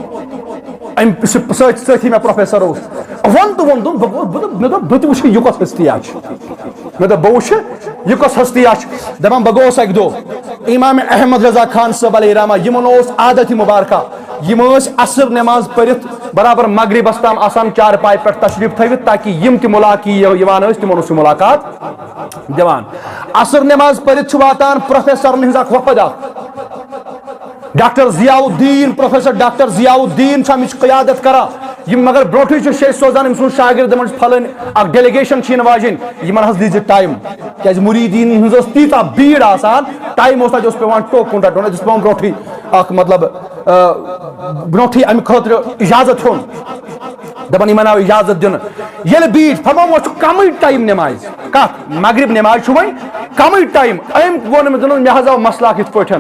أمۍ سۭتۍ، سۭتۍ، سۭتھی مےٚ پروفیسر اوس، ووٚن تہٕ ووٚن، دوٚپ، بہٕ گوٚوُس، بہٕ دوٚپ، مےٚ دوٚپ، بہٕ تہِ وٕچھِ یہِ کۄس ہستی آ چھِ۔ مےٚ دوٚپ، بہٕ وٕچھِ یہِ کۄس ہستی آ چھِ۔ دَپان، بہٕ گوٚوُس اَکہِ دۄہ امام احمد رضا خان صٲب علیہ رحمہ، یِمن اوس عادت مبارکہ، یِم ٲسۍ عصر نماز پٔرِتھ برابر مغربس تام آسان چارپایہِ پٮ۪ٹھ تشریف تھٲوِتھ، تاکہِ یِم تہِ ملاقات یِوان ٲسۍ، تِمن اوس یہِ ملاقات دِوان۔ عصر نماز پٔرِتھ چھُ واتان پروفیسرن ہٕنٛز اکھ وفد اکھ۔ Doctor Ziauddin, professor doctor Ziauddin چھُ اَمِچ قیادت کران۔ یِم مگر برونٛٹھٕے چھِ شیٚے سوزان أمۍ سُنٛد شاگرد، دَپان چھِ، پھلٲنۍ اکھ ڈیلیگیشن چھِ یِنہٕ واجِنۍ، یِمن حظ دیٖزِ ٹایم۔ کیازِ مُریٖدیٖن ہٕنٛز ٲس تیٖژاہ بیٖڑ آسان، ٹایم اوس تَتہِ اوس پٮ۪وان ٹوکُن رَٹُن، اَتہِ اوس پٮ۪وان برونٛٹھٕے اکھ، مطلب، آ، برونٛٹھٕے اَمہِ خٲطرٕ اجازت ہیوٚن۔ دَپان، یِمن آو اجازت دِنہٕ۔ ییٚلہِ بیٖٹھۍ، فرماوان، وۄنۍ چھُ کمٕے ٹایم نمازِ۔ کتھ؟ مغرب نمازِ چھُ وۄنۍ کمٕے ٹایم۔ أمۍ ووٚن أمِس، دوٚپنَس، مےٚ حظ آو مسلہٕ اکھ یِتھ پٲٹھۍ۔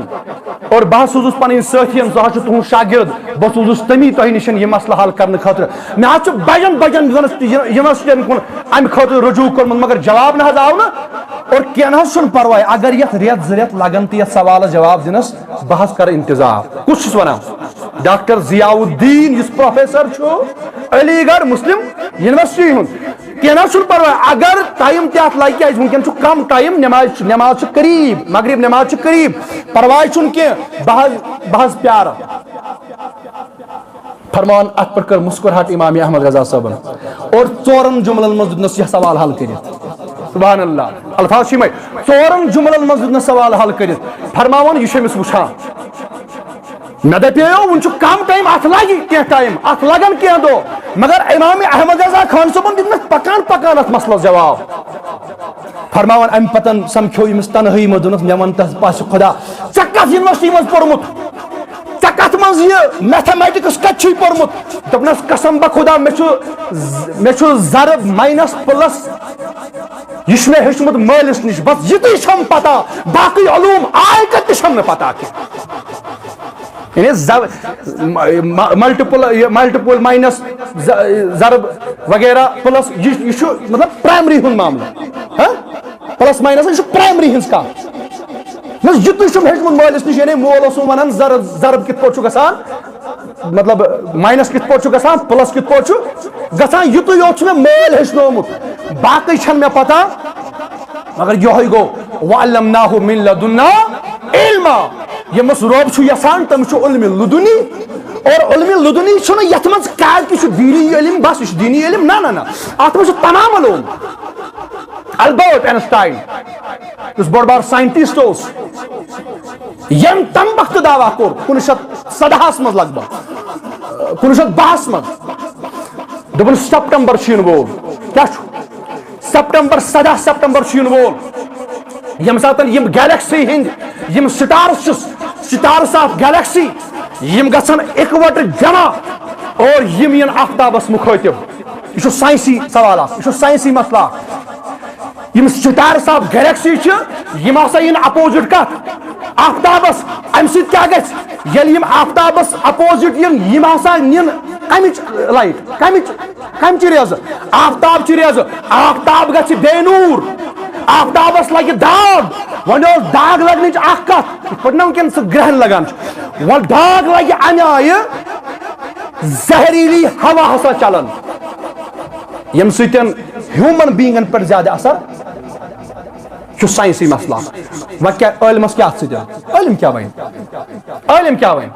اور بہٕ حظ سوٗزُس پنٕنۍ سٲتھیَن، سُہ حظ چھُ تُہُنٛد شاگرد، بہٕ سوٗزُس تٔمی تۄہہِ نِش یہِ مسلہٕ حل کرنہٕ خٲطرٕ۔ مےٚ حظ چھُ بجن بجن یونیورسٹی، یونیورسٹین کُن امہِ خٲطرٕ رجوع کوٚرمُت، مگر جواب نہ حظ آو نہٕ۔ اور کینٛہہ نہ حظ چھُنہٕ پرواے، اگر یتھ رٮ۪تھ زٕ رٮ۪تھ لگن تہٕ یتھ سوالس جواب دِنس، بہٕ حظ کرٕ انتظار۔ کُس چھُس ونان؟ ڈاکٹر ضیاء الدین، یُس پروفیسر چھُ علی گڑھ مسلم یونیورسٹی ہُنٛد۔ کینٛہہ نہ حظ چھُنہٕ پرواے، اگر ٹایم تہِ اتھ لگہِ، کیازِ وٕنکیٚن چھُ کم ٹایم، نماز چھُ، نماز چھِ قریب، مغرب نماز چھِ قریب، پرواے چھُنہٕ کینٛہہ، بہٕ حظ، بہٕ حظ پیارٕ۔ فرماوان، اتھ پٮ۪ٹھ کٔر مسکراہٹ امام احمد رضا صٲبن اور ژورن جملن منٛز دیُتنس یہِ سوال حل کٔرِتھ۔ سبحان اللہ، الفاظ چھِ یِمے، ژورن جملن منٛز دیُتنس سوال حل کٔرِتھ۔ فرماوان، یہِ چھُ أمِس وٕچھان۔ مےٚ دَپییو، وُنہِ چھُ کم ٹایم، اتھ لگہِ کینٛہہ ٹایم، اتھ لگن کینٛہہ دۄہ، مگر امام احمد رضا خان صٲبن دیُت مےٚ پکان پکان اتھ مسلس جواب۔ فرماوان، امہِ پتن سمکھیو ییٚمِس تنہٲیی منٛز، دوٚپنس، مےٚ ون تس پاسہِ خدا، ژےٚ کتھ یونیورسٹی منٛز پوٚرمُت؟ ژےٚ کتھ منٛز یہِ میتھمیٹکس کتہِ چھُے پوٚرمُت؟ دوٚپنس، قسم بخدا، مےٚ چھُ، مےٚ چھُ ضرب ماینس پلس، یہِ چھُ مےٚ ہیوٚچھمُت مٲلِس نِش، بس یِتُے چھَم پتہ، باقٕے علوم آے کتہِ تہِ چھَم نہٕ پتہ کینٛہہ۔ یعنی ز-، م-، م-، ملٹیپل، یہِ ملٹیپل ماینس ز-، ضرب وغیرہ پلس، یہِ، یہِ چھُ مطلب پرائمری ہُنٛد معاملہٕ۔ ہاں؟ پلس ماینس، یہِ چھُ پرائمری ہٕنٛز کتھ۔ نہ، یِتُے چھُم ہیوٚچھمُت مٲلِس نِش، یعنی مول اوسُم ونان ضرب، ضرب کِتھ پٲٹھۍ چھُ گژھان، مطلب ماینس کِتھ پٲٹھۍ چھُ گژھان، پلس کِتھ پٲٹھۍ چھُ گژھان، یِتُے یوت چھُ مےٚ مٲلۍ ہیٚچھنومُت، باقٕے چھَنہٕ مےٚ پتہ۔ مگر یِہوٚے گوٚو، وَعَلَّمْنَاهُ مِنْ لَدُنَّا عِلْمًا۔ ییٚمِس رۄب چھُ یَژھان، تٔمِس چھُ علمِ لدُنی۔ اور علمِ لدُنی چھُنہٕ یَتھ منٛز کانٛہہ تہِ چھُ دیٖنی علم، بس یہِ چھُ دیٖنی علم، نہ، نہ، نہ، اَتھ منٛز چھُ تمام علوم۔ البرٹ اینسٹاین، یُس بوٚڑ بار ساینٹسٹ اوس، ییٚمۍ تَمہِ وقتہٕ دعویٰ کوٚر، کُنوُہ شیٚتھ سدہَس منٛز لگ بگ، کُنوُہ شیٚتھ بَہَس منٛز، دوٚپُن، سپٹمبر چھُ یِنہٕ وول۔ کیٛاہ چھُ؟ سپٹمبر، سدہ سپٹمبر چھُ یِنہٕ وول، ییٚمہِ ساتہٕ یِم گیلیکسی ہٕنٛدۍ یِم سٹارز چھِ، سٹارز آف گیلیکسی، یِم گژھن اِکوٹہٕ جمع اور یِم یِن آفتابس مُخٲطِب۔ یہِ چھُ ساینسی سوال اکھ، یہِ چھُ ساینسی مسلہٕ اکھ۔ یِم سٹارس آف گیلیکسی چھِ، یِم ہسا یِن اپوزٹ کتھ؟ آفتابس۔ امہِ سۭتۍ کیٛاہ گژھِ؟ ییٚلہِ یِم آفتابس اپوزٹ یِن، یِم ہسا نِن کمِچ لایٹ؟ کمِچ؟ کمچہِ ریزٕ؟ آفتاب چہِ ریزٕ۔ آفتاب گژھِ بے نور، آفتابس لگہِ داغ۔ وۄنۍ اوس داغ لگنٕچ اکھ کتھ، یِتھ پٲٹھۍ نہ وٕنکیٚن سُہ گرہن لگان چھُ، وۄنۍ داغ لگہِ امہِ آیہِ، زہریلی ہوا ہسا چلان، ییٚمہِ سۭتۍ ہیومن بینگن پٮ۪ٹھ زیادٕ اثر چھُ۔ ساینسی مسلہٕ۔ وۄنۍ کیٛاہ عٲلمس کیٛاہ اَتھ سۭتۍ؟ عٲلم کیٛاہ وَنہِ؟ عٲلم کیٛاہ وَنہِ؟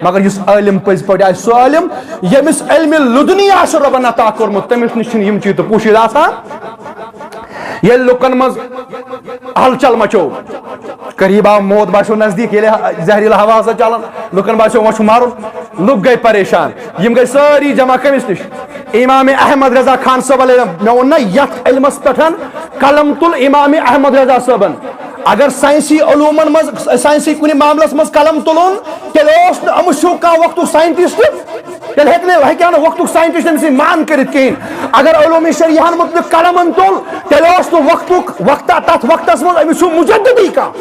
مگر یُس عٲلم پٔزۍ پٲٹھۍ آسہِ، سُہ عٲلم ییٚمِس علمِ لدنی آسہِ رۄبن عطا کوٚرمُت، تٔمِس نِش چھِنہٕ یِم چیٖز تہٕ پوٗشِد آسان۔ ییٚلہِ لُکن منٛز ہلچل مچو، قریب آو موت، باسیو نزدیٖک، ییٚلہِ زہریٖلہٕ ہوا ہسا چلان، لُکن باسیو وۄنۍ چھُ مَرُن۔ لُکھ گٔے پریشان، یِم گٔے سٲری جمع کٔمِس نِش؟ امام احمد رضا خان صٲب علیہ۔ مےٚ ووٚن نہ، یتھ علمس پٮ۪ٹھ قلم تُل امام احمد رضا صٲبن۔ اگر ساینسی علومن منٛز، ساینسی کُنہِ معاملس منٛز قلم تُلُن، تیٚلہِ اوس نہٕ أمِس ہیوٗ کانٛہہ وقتُک ساینٹسٹ، تیٚلہِ ہیٚکہِ نہٕ، ہیٚکہِ ہا نہٕ وقتُک ساینٹسٹ أمۍ سٕنٛدۍ مان کٔرِتھ کِہیٖنۍ۔ اگر علوم شرعیہن مُتعلق قلمن تُل، تیٚلہِ اوس نہٕ وقتُک، وقتہ، تتھ وقتس منٛز أمِس ہیوٗ مجددی کانٛہہ۔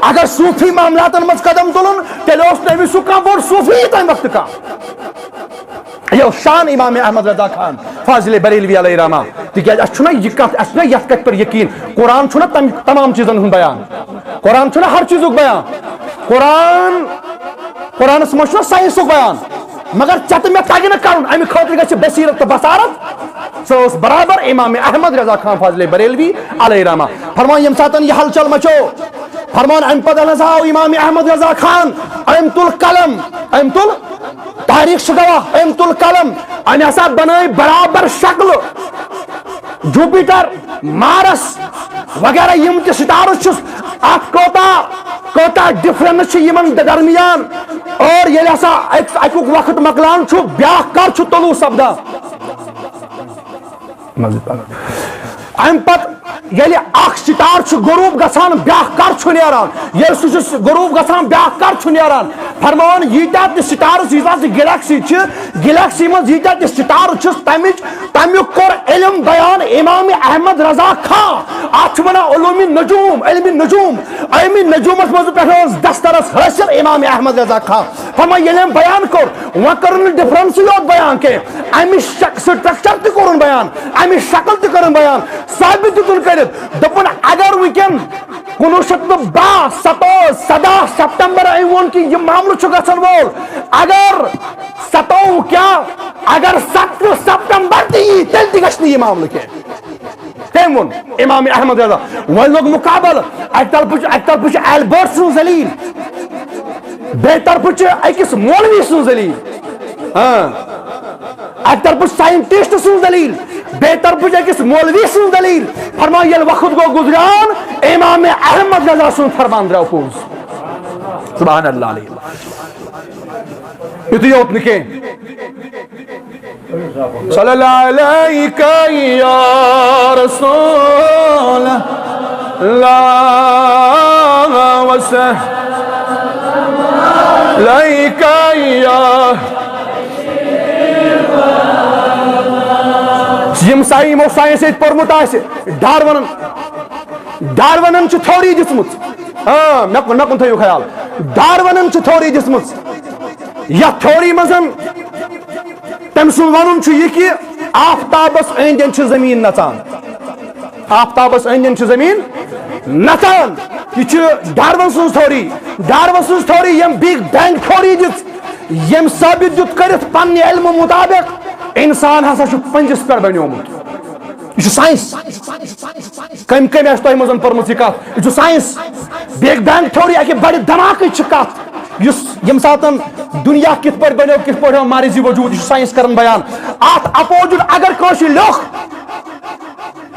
اگر صوٗفی معاملاتن منٛز قدم تُلُن، تیٚلہِ اوس نہٕ أمِس ہیوٗ کانٛہہ بوٚڑ صوٗفی تہِ تمہِ وقتہٕ کانٛہہ۔ یہِ اوس شان امام احمد رضا خان فاضل بریلوی علیہ رحمہ۔ تِکیٛازِ اَسہِ چھُنہ یہِ کَتھ، اَسہِ چھُنہ یَتھ کَتھِ پٮ۪ٹھ یقیٖن؟ قرآن چھُنہ تَمہِ تمام چیٖزَن ہُنٛد بیان؟ قرآن چھُنہ ہر چیٖزُک بیان؟ قرآن، قرآنَس منٛز چھُنہ ساینسُک بیان؟ مگر ژےٚ تہٕ مےٚ تَگہِ نہٕ کَرُن، اَمہِ خٲطرٕ گژھِ بصیرت تہٕ بصارت۔ سۄ ٲس برابر امام احمد رضا خان فاضل بریلوی علیہ رحمہ۔ فرمان، ییٚمہِ ساتَن یہِ ہلچل مچو، فرمان، اَمہِ پَتہٕ ہسا آو امام احمد رضا خان، أمۍ تُل قلم، أمۍ تُل تاریخ چھُ گواہ، أمۍ تُل قلم، أمۍ ہسا بنٲے برابر شکلہٕ۔ جوپیٹر، مارس وغیرہ یِم تہِ سٹارز چھِ، اتھ کوتاہ، کوتاہ ڈفرنس چھِ یِمن درمیان۔ اور ییٚلہِ ہسا اکہِ، اکیُک وقت مۄکلان چھُ، بیاکھ کر چھُ طلوع سپدان؟ منٛز۔ امہِ پتہٕ ییٚلہِ اکھ سٹار چھُ غروب گژھان، بیاکھ کر چھُ نیران؟ ییٚلہِ سُہ چھُ غروب گژھان، بیاکھ کر چھُ نیران؟ فرمان، ییٖتیٛاہ تہِ سٹارز، ییٖژاہ تہِ گیلیکسی چھِ، گیلیکسی منٛز ییٖتیٛاہ تہِ سٹارز چھِ، تَمِچ، تَمیُک کوٚر علم بیان امام احمد رضا خان۔ اتھ چھِ ونان علوم نجوم، علم نجوم۔ علم نجومس منٛز پٮ۪ٹھ اوس دسترس حٲصِل امام احمد رضا خان۔ فرمان، ییٚلہِ أمۍ بیان کوٚر، وۄنۍ کٔرٕن نہٕ ڈفرنسٕے یوت بیان کینٛہہ، اَمِچ شک-، سٹرکچر تہِ کوٚرُن بیان، اَمِچ شکل تہِ کٔرٕن بیان، ثٲبت دیُتُن کٔرِتھ۔ دوٚپُن، اگر وٕنکٮ۪ن کُنوُہ شیٚتھ تہٕ باہ، ستووُہ، سداہ سپٹمبر أمۍ ووٚن کہِ یہِ معاملہٕ چھُ گژھن وول، اگر ستووُہ کیٛاہ، اگر سترٕہ سپٹمبر تہِ یی، تیٚلہِ تہِ گژھِ نہٕ یہِ معاملہٕ کینٛہہ۔ تٔمۍ ووٚن امام احمد رضا۔ وۄنۍ لوٚگ مُقابلہٕ، اَکہِ طرفہٕ چھُ، اَکہِ طرفہٕ چھُ البرٹ سُنٛد ذلیل، بیٚیہِ طرفہٕ چھُ أکِس مولوی سُنٛد ذلیل۔ ہاں، اَکہِ طرفہٕ چھُ ساینٹسٹ سُنٛد ذلیل، بیٚیہِ طرفہٕ چھُ أکِس مولوی سُنٛد ذلیل۔ فرمان، ییٚلہِ وقت گوٚو گُزران، امام احمد رضا سُنٛد فرمان درٛاو پوٚز۔ سبحان اللہ علیہ۔ یُتُے یوت نہٕ کینٛہہ۔ صلی اللہ علیک یا رسول اللہ وسلم علیک یا۔ یِم سا یِمو ساینس ییٚتہِ پوٚرمُت آسہِ، ڈارونن، ڈارونن چھِ تھوری دِژمٕژ۔ آ، مےٚ کُن، مےٚ کُن تھٲیِو خیال۔ ڈارونن چھِ تھوری دِژمٕژ۔ یتھ تھوری منٛز تٔمۍ سُنٛد ونُن چھُ یہِ کہِ آفتابس أنٛدۍ أنٛدۍ چھِ زٔمیٖن نژان۔ آفتابس أنٛدۍ أنٛدۍ چھِ زٔمیٖن نژان۔ یہِ چھِ ڈارون سٕنٛز تھوری۔ ڈارون سٕنٛز تھوری، ییٚمۍ بگ بینگ تھوری دِژ، ییٚمۍ ثٲبت دیُت کٔرِتھ پننہِ علمہٕ مطابق، انسان ہسا چھُ پنجِس پٮ۪ٹھ بنیومُت۔ یہِ چھُ ساینس۔ کٔمۍ کٔمۍ آسہِ تۄہہِ منٛز پٔرمٕژ یہِ کتھ؟ یہِ چھُ ساینس۔ بگ بینگ تھیوری، اکہِ بڑِ دھماکٕچ چھِ کتھ، یُس، ییٚمہِ ساتن دُنیا کِتھ پٲٹھۍ بنیو، کِتھ پٲٹھۍ آو مارزِ وجود، یہِ چھُ ساینس کران بیان۔ اتھ اپوزٹ اگر کٲنٛسہِ لیوٚکھ،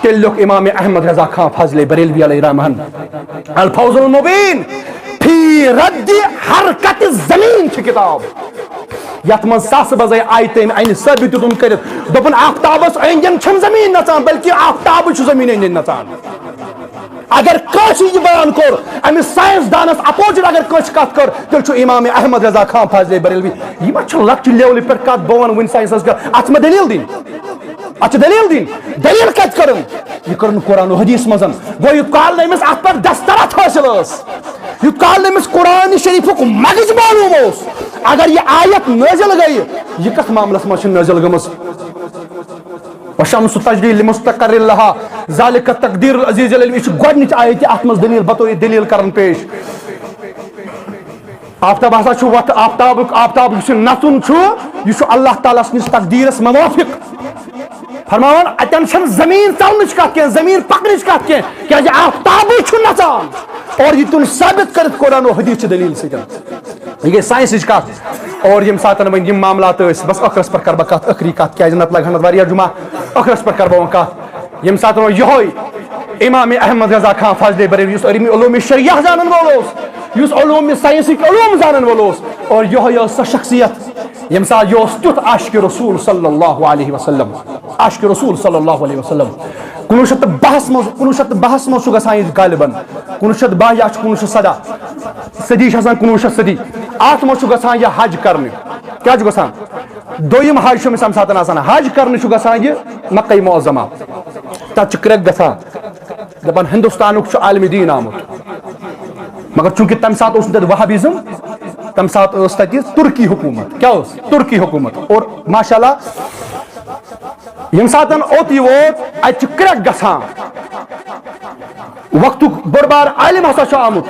تیٚلہِ لیوٚکھ امام احمد رضا خان فاضل بریلوی علیہ رحمن الفوز المبین فی رد حرکت زمین چھِ کتاب۔ یتھ منٛز ساسہٕ بزے آیہِ تٔمۍ انہِ ثٲبت دیُتُن کٔرِتھ۔ دوٚپُن، آفتابس أنٛدۍ أنٛدۍ چھَنہٕ زٔمیٖن نژان، بلکہِ آفتابٕے چھُ زٔمیٖنہِ أنٛدۍ أنٛدۍ نژان۔ اگر کٲنٛسہِ یہِ بیان کوٚر، أمِس ساینس دانس اپوزٹ اگر کٲنٛسہِ کتھ کٔر، تیٚلہِ چھُ امام احمد رضا خان فاضل بریلوی۔ یہِ ما چھُ لۄکچہِ لیولہِ پٮ۪ٹھ کتھ؟ بہٕ ونہٕ وُنہِ ساینسس کتھ، اتھ ما دٔلیٖل دِنۍ؟ اتھ چھِ دٔلیٖل دِنۍ۔ دٔلیٖل کتہِ کٔرٕن؟ یہِ کٔرٕن قرآن و حدیث منٛز۔ گوٚو، یوٗت کال نہٕ أمِس اتھ پٮ۪ٹھ دسترخط حٲصِل ٲس، یوٗت کال نہٕ أمِس قرآن شریٖفُک مغز معلوٗم اوس، اگر یہِ آیت نٲزِل گٔیہِ، یہِ کتھ معاملس منٛز چھِ نٲزِل گٔمٕژ؟ وشمس تجری لمستقر لها ذالک تقدیر العزیز العلیم۔ یہِ چھُ گۄڈٕنِچ آیت، اتھ منٛز دٔلیٖل بطور دٔلیٖل کران پیش۔ آفتاب ہسا چھُ وتھ، آفتابُک، آفتاب یُس یہِ نژُن چھُ، یہِ چھُ اللہ تعالیٰ سٕنٛدِس تقدیٖرس موافق۔ فرماوان، اتٮ۪ن چھَنہٕ زٔمیٖن ژلنٕچ کتھ کینٛہہ، زٔمیٖن پکنٕچ کتھ کینٛہہ، کیازِ آفتابٕے چھُ نژان۔ اور یہِ تُل ثٲبت کٔرِتھ قرآن و حدیث چہِ دٔلیٖل سۭتۍ۔ یہِ گٔے ساینسٕچ کتھ۔ اور ییٚمہِ ساتہٕ وۄنۍ یِم معاملات ٲسۍ، بس ٲخرس پٮ۪ٹھ کرٕ بہٕ کتھ، ٲخری کتھ، کیازِ نتہٕ لگہٕ ہن اتھ واریاہ جمعہ۔ ٲخرس پٮ۪ٹھ کرٕ بہٕ وۄنۍ کتھ۔ ییٚمہِ ساتہٕ وۄنۍ یِہوٚے امام احمد رضا خان فاضل بریلوی، یُس علم علوم شریعہ زانن وول اوس، یُس علوم ساینسٕکۍ علوم زانن وول اوس، اور یِہوٚے ٲس سۄ شخصیت، ییٚمہِ ساتہٕ یہِ اوس تیُتھ عاشق رسول صلی اللہ علیہ وسلم، عاشق رسول صلی اللہ علیہ وسلم۔ کُنوُہ شیٚتھ تہٕ باہس منٛز، کُنوُہ شیٚتھ تہٕ باہس منٛز چھُ گژھان یہِ غالباً، کُنوُہ شیٚتھ تہٕ باہ یا چھُ کُنوُہ شیٚتھ سداہ صدی، چھِ آسان کُنوُہ شیٚتھ صدی، اتھ منٛز چھُ گژھان یہِ حج کرنہِ۔ کیٛاہ چھُ گژھان؟ دوٚیِم حج چھُ أمِس اَمہِ ساتہٕ آسان۔ حج کرنہِ چھُ گژھان یہِ مکہ معظمہ۔ تَتہِ چھُ کرٛٮ۪کھ گژھان، دَپان، "ہندوستانُک چھُ عالمِ دیٖن آمُت۔" مگر چوٗنٛکہِ تَمہِ ساتہٕ اوس نہٕ تَتہِ وہابیزم، تَمہِ ساتہٕ ٲس تَتہِ تُرکی حکوٗمت۔ کیٛاہ اوس؟ تُرکی حکوٗمت۔ اور ماشاء اللہ، ییٚمہِ ساتہٕ اوٚت یہِ ووت، اَتہِ چھُ کرٛٮ۪کھ گژھان۔ وقتُک بوٚڑ بار عالم ہسا چھُ آمُت۔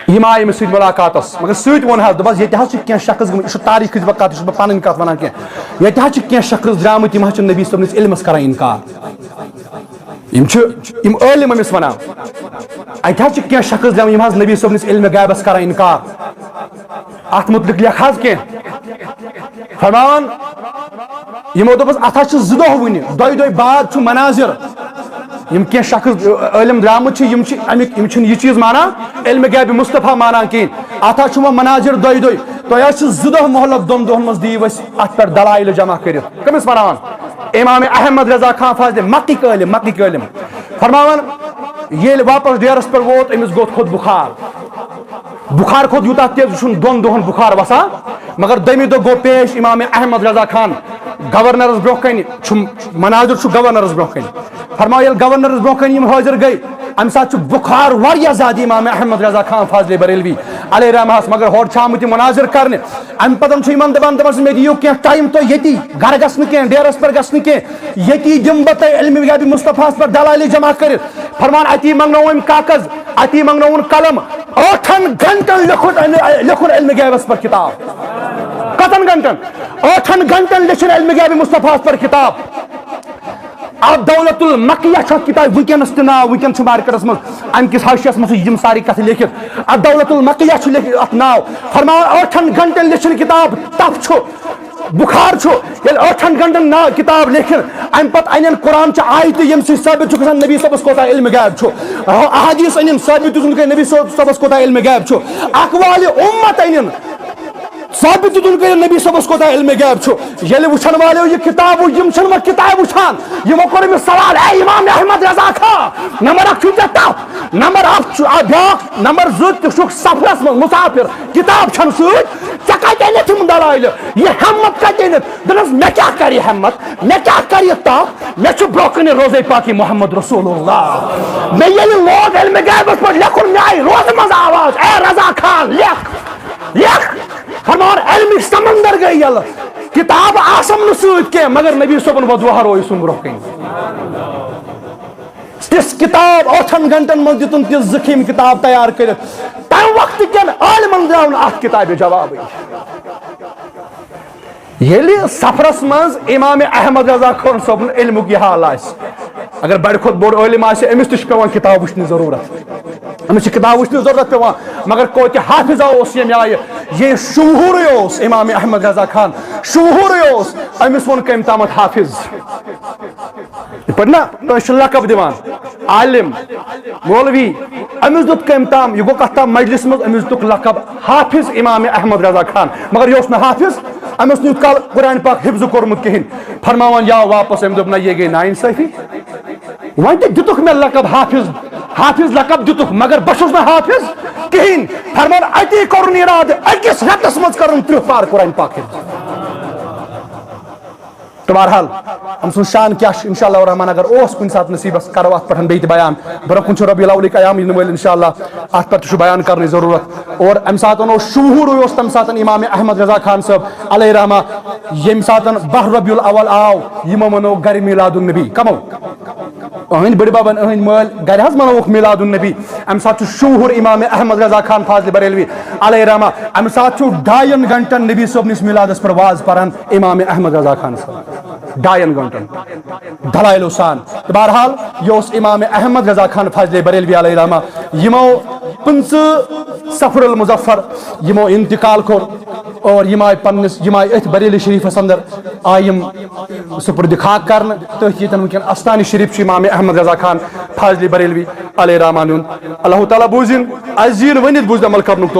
یِم آیہِ أمِس سۭتۍ مُلاقاتس، مگر سۭتۍ ووٚن حظ، دوٚپہَس، ییٚتہِ حظ چھِ کینٛہہ شخص گٔمٕتۍ، یہِ چھُ تاریٖخٕچ وقت، یہِ چھُس بہٕ پنٕنۍ کتھ ونان کینٛہہ، ییٚتہِ حظ چھِ کینٛہہ شخص درٛامٕتۍ، یِم حظ چھِ نبی صٲبنِس علمس کران انکار۔ یِم چھِ، یِم عٲلم أمِس ونان، اتہِ حظ چھِ کینٛہہ شخص درٛامٕتۍ، یِم حظ نبی صٲبنِس علمِ غیبس کران انکار۔ اتھ متعلق لیکھ حظ کینٛہہ۔ فرماوان، یِمو دوٚپُس، اتھ حظ چھِ زٕ دۄہ وُنہِ، دۄیہِ دۄہہِ بعد چھُ مناظر۔ یِم کینٛہہ شخص، عٲلم درٛامٕتۍ چھِ، یِم چھِ امیُک، یِم چھِنہٕ یہِ چیٖز مانان، علمِ غیبِ مصطفیٰ مانان کِہیٖنۍ۔ اتھ حظ چھُ وۄنۍ مناظر دۄیہِ دۄہہِ۔ تۄہہِ حظ چھِ زٕ دۄہ مۄہلت، دۄن دۄہن منٛز دِیِو اَسہِ اتھ پٮ۪ٹھ دلایل جمع کٔرِتھ۔ کٔمِس ونان؟ امام احمد رضا خان فاضل، مکٕکۍ عٲلم، مکٕکۍ عٲلم۔ فرماوان، ییٚلہِ واپس ڈیرس پٮ۪ٹھ ووت، أمِس گوٚو تھوٚد بُخار۔ بُخار کھوٚت یوٗتاہ تیز، یہِ چھُنہٕ دۄن دۄہن بُخار وسان۔ مگر دوٚیمہِ دۄہ گوٚو پیش امام احمد رضا خان گورنرس برونٛہہ کنہِ، چھُ مناظر چھُ گورنرس برونٛہہ کنہِ۔ فرماو، ییٚلہِ گورنرس برونٛہہ کنہِ یِم حٲضِر گٔے، امہِ ساتہٕ چھُ بُخار واریاہ زیادٕ امام احمد رضا خان فاضل بریلوی علیہ رحمہس، مگر ہورٕ چھِ آمٕتۍ یِم مناظر کرنہِ۔ امہِ پتہٕ چھُ یِمن دپان، دپان چھُ، "مےٚ دِیِو کینٛہہ ٹایم تُہۍ ییٚتی، گرٕ گژھنہٕ کینٛہہ، ڈیرس پٮ۪ٹھ گژھنہٕ کینٛہہ، ییٚتی دِمہٕ بہٕ تۄہہِ علمِ غیبِ مصطفیٰ ہس پٮ۪ٹھ دلایل جمع کٔرِتھ۔" فرمان، اتی منگنوو أمۍ کاغذ، اتی منگنووُن قلم، ٲٹھن گھنٹن لیوٚکھُن علمِ، لیوٚکھُن علمِ غیبس پٮ۪ٹھ کتاب۔ کتن گھنٹن؟ ٲٹھن گھنٹن لیچھُن علمِ غیبِ مصطفیٰ ہس پٮ۪ٹھ کتاب۔ الدولة المکیہ چھُ اتھ کتابہِ وٕنکیٚنس تہِ ناو، وٕنکیٚن چھُ مارکیٹس منٛز امہِ کِس حاشیس منٛز چھِ یِم سارے کتھٕ لیکھِتھ۔ الدولة المکیہ چھُ لیکھِتھ اتھ ناو۔ فرماوان، ٲٹھن گھنٹن لیچھُن کتاب، تپھ چھُ، بُخار چھُ، ییٚلہِ ٲٹھن گھنٹن نا کتاب لیکھن، امہِ پتہٕ انن قرآن چہِ آیتہٕ، ییٚمہِ سۭتۍ ثٲبت چھُ گژھان نبی صٲبس کوتاہ علمِ غیب چھُ، احادیث انن، ثٲبت چھُ گژھان نبی صٲب، صٲبس کوتاہ علمِ غیب چھُ، اقوالِ امت انن، ثٲبت چھُ گژھان نبی صٲبس کوتاہ علمِ غیب چھُ۔ ییٚلہِ وٕچھن والیو یہِ کتاب وٕچھ، یِم چھِنہٕ وۄنۍ کتاب وٕچھان، یِمو کوٚر أمِس سوال، "اے امام احمد رضا خان، نمبر اکھ چھُے ژےٚ تپھ، نمبر اکھ چھُ، آ، بیٛاکھ، نمبر زٕ، ژٕ چھُکھ سفرس منٛز مسافر، کتاب چھنہٕ سۭتۍ، ژےٚ کتہِ أنِتھ یِم دلایلہٕ؟ یہِ ہمت کتہِ أنِتھ؟" دوٚپنس، "مےٚ کیٛاہ کرِ ہمت؟ مےٚ کیٛاہ کرِ یہِ تپھ؟ مےٚ چھُ برونٛہہ کنہِ روزے پاکی محمد رسول اللہ۔ مےٚ ییٚلہِ لوگ علمِ غیبس پٮ۪ٹھ لیکھُن، مےٚ آیہِ روزٕ منٛز آواز، اے رضا خان، لیکھ، لیکھ۔" فرمان، علمٕچ سمندر گٔے یلہٕ۔ کتاب آسم نہٕ سۭتۍ کینٛہہ، مگر نبی صٲبُن وۄدوہا روو سُم برونٛہہ کنہِ۔ تِژھ کتاب ٲٹھن گھنٹن منٛز دِتُن تِژھ زخیم کتاب تیار کٔرِتھ۔ تمہِ وقتہٕ کٮ۪ن عالمن درٛاو نہٕ اتھ کتابہِ جوابٕے۔ ییٚلہِ سفرس منٛز امام احمد رضا خان صٲبُن علمُک یہِ حال آسہِ، اگر بڑِ کھۄتہٕ بوٚڑ عٲلم آسہِ، أمِس تہِ چھُ پٮ۪وان کِتاب وٕچھنٕچ ضروٗرت۔ أمِس چھِ کِتاب وٕچھنٕچ ضروٗرت پٮ۪وان۔ مگر کوتہِ حافظہ اوس ییٚمہِ آیہِ، یہِ شعوٗرٕے اوس امام احمد رضا خان، شعوٗرٕے اوس۔ أمِس ووٚن کٔمۍ تامَتھ حافظ۔ یِتھ پٲٹھۍ نہ کٲنٛسہِ چھُ لقب دِوان، عالم، مولوی، أمِس دیُت کٔمۍ تام، یہِ گوٚو کَتھ تام مجلس منٛز، أمِس دیُتُکھ لقب حافظ امام احمد رضا خان، مگر یہِ اوس نہٕ حافظ، أمۍ اوس نہٕ یُتھ کال قرآن پاک حفظ کوٚرمُت کِہیٖنۍ۔ فرماوان یا واپس، أمۍ دوٚپ، نہ، یہِ گٔے ناانصٲفی۔ وۄنۍ تہِ دِتُکھ مےٚ لقب حافظ، حافظ لقب دِتُکھ، مگر بہٕ چھُس نہٕ حافظ کِہیٖنۍ۔ فرمان، اَتی کوٚرُن اِرادٕ، أکِس رٮ۪تَس منٛز کٔرٕن تٕرٛہ پار قرآن پاک حفظ۔ تو بہرحال، أمۍ سُنٛد شان کیٛاہ چھُ، انشاءاللہ الرحمن اگر اوس کُنہِ ساتہٕ نصیٖبس، کرو اتھ پٮ۪ٹھ بیٚیہِ تہِ بیان۔ برونٛہہ کُن چھُ ربیع الاولٕکۍ ایام یِنہٕ وٲلۍ، انشاءاللہ اتھ پٮ۪ٹھ تہِ چھُ بیان کرنٕچ ضروٗرت۔ اور اَمہِ ساتہٕ اوس شعوٗرٕے اوس تَمہِ ساتہٕ امام احمد رضا خان صٲب علیہ رحمہ، ییٚمہِ ساتہٕ باہ ربیع الاول آو، یِمو منوو گرِ میلاد النبی۔ کمو؟ أہٕنٛدۍ بٔڈِ ببن، أہٕنٛدۍ مٲلۍ گرِ حظ منووُکھ میلاد النبی۔ اَمہِ ساتہٕ چھُ شعوٗر امام احمد رضا خان فاضل بریلوی علیہ رحمہ، اَمہِ ساتہٕ چھُ ڈاین گھنٹن نبی صٲبنِس میلادس پٮ۪ٹھ واز پران امام احمد رضا خان صٲب۔ ڈاین گھنٹن دلائلو سان۔ تہٕ بہرحال، یہِ اوس امام احمد رضا خان فاضل بریلوی علیہ رحمہ، یِمو پٕنٛژٕہ صفر المظفر یِمو انتقال کوٚر، اور یِم آیہِ پننِس، یِم آیہِ أتھۍ بریلی شریفس اندر آیہِ یِم سپرد خاک کرنہٕ۔ تٔتھۍ ییٚتٮ۪ن وٕنکٮ۪ن استانِ شریف چھُ امام احمد رضا خان فاضل بریلوی علیہ رحمہ ہُنٛد۔ اللہ تعالیٰ بوٗزِن، اَسہِ زیٖن ؤنِتھ بوٗزِتھ عمل کرنُک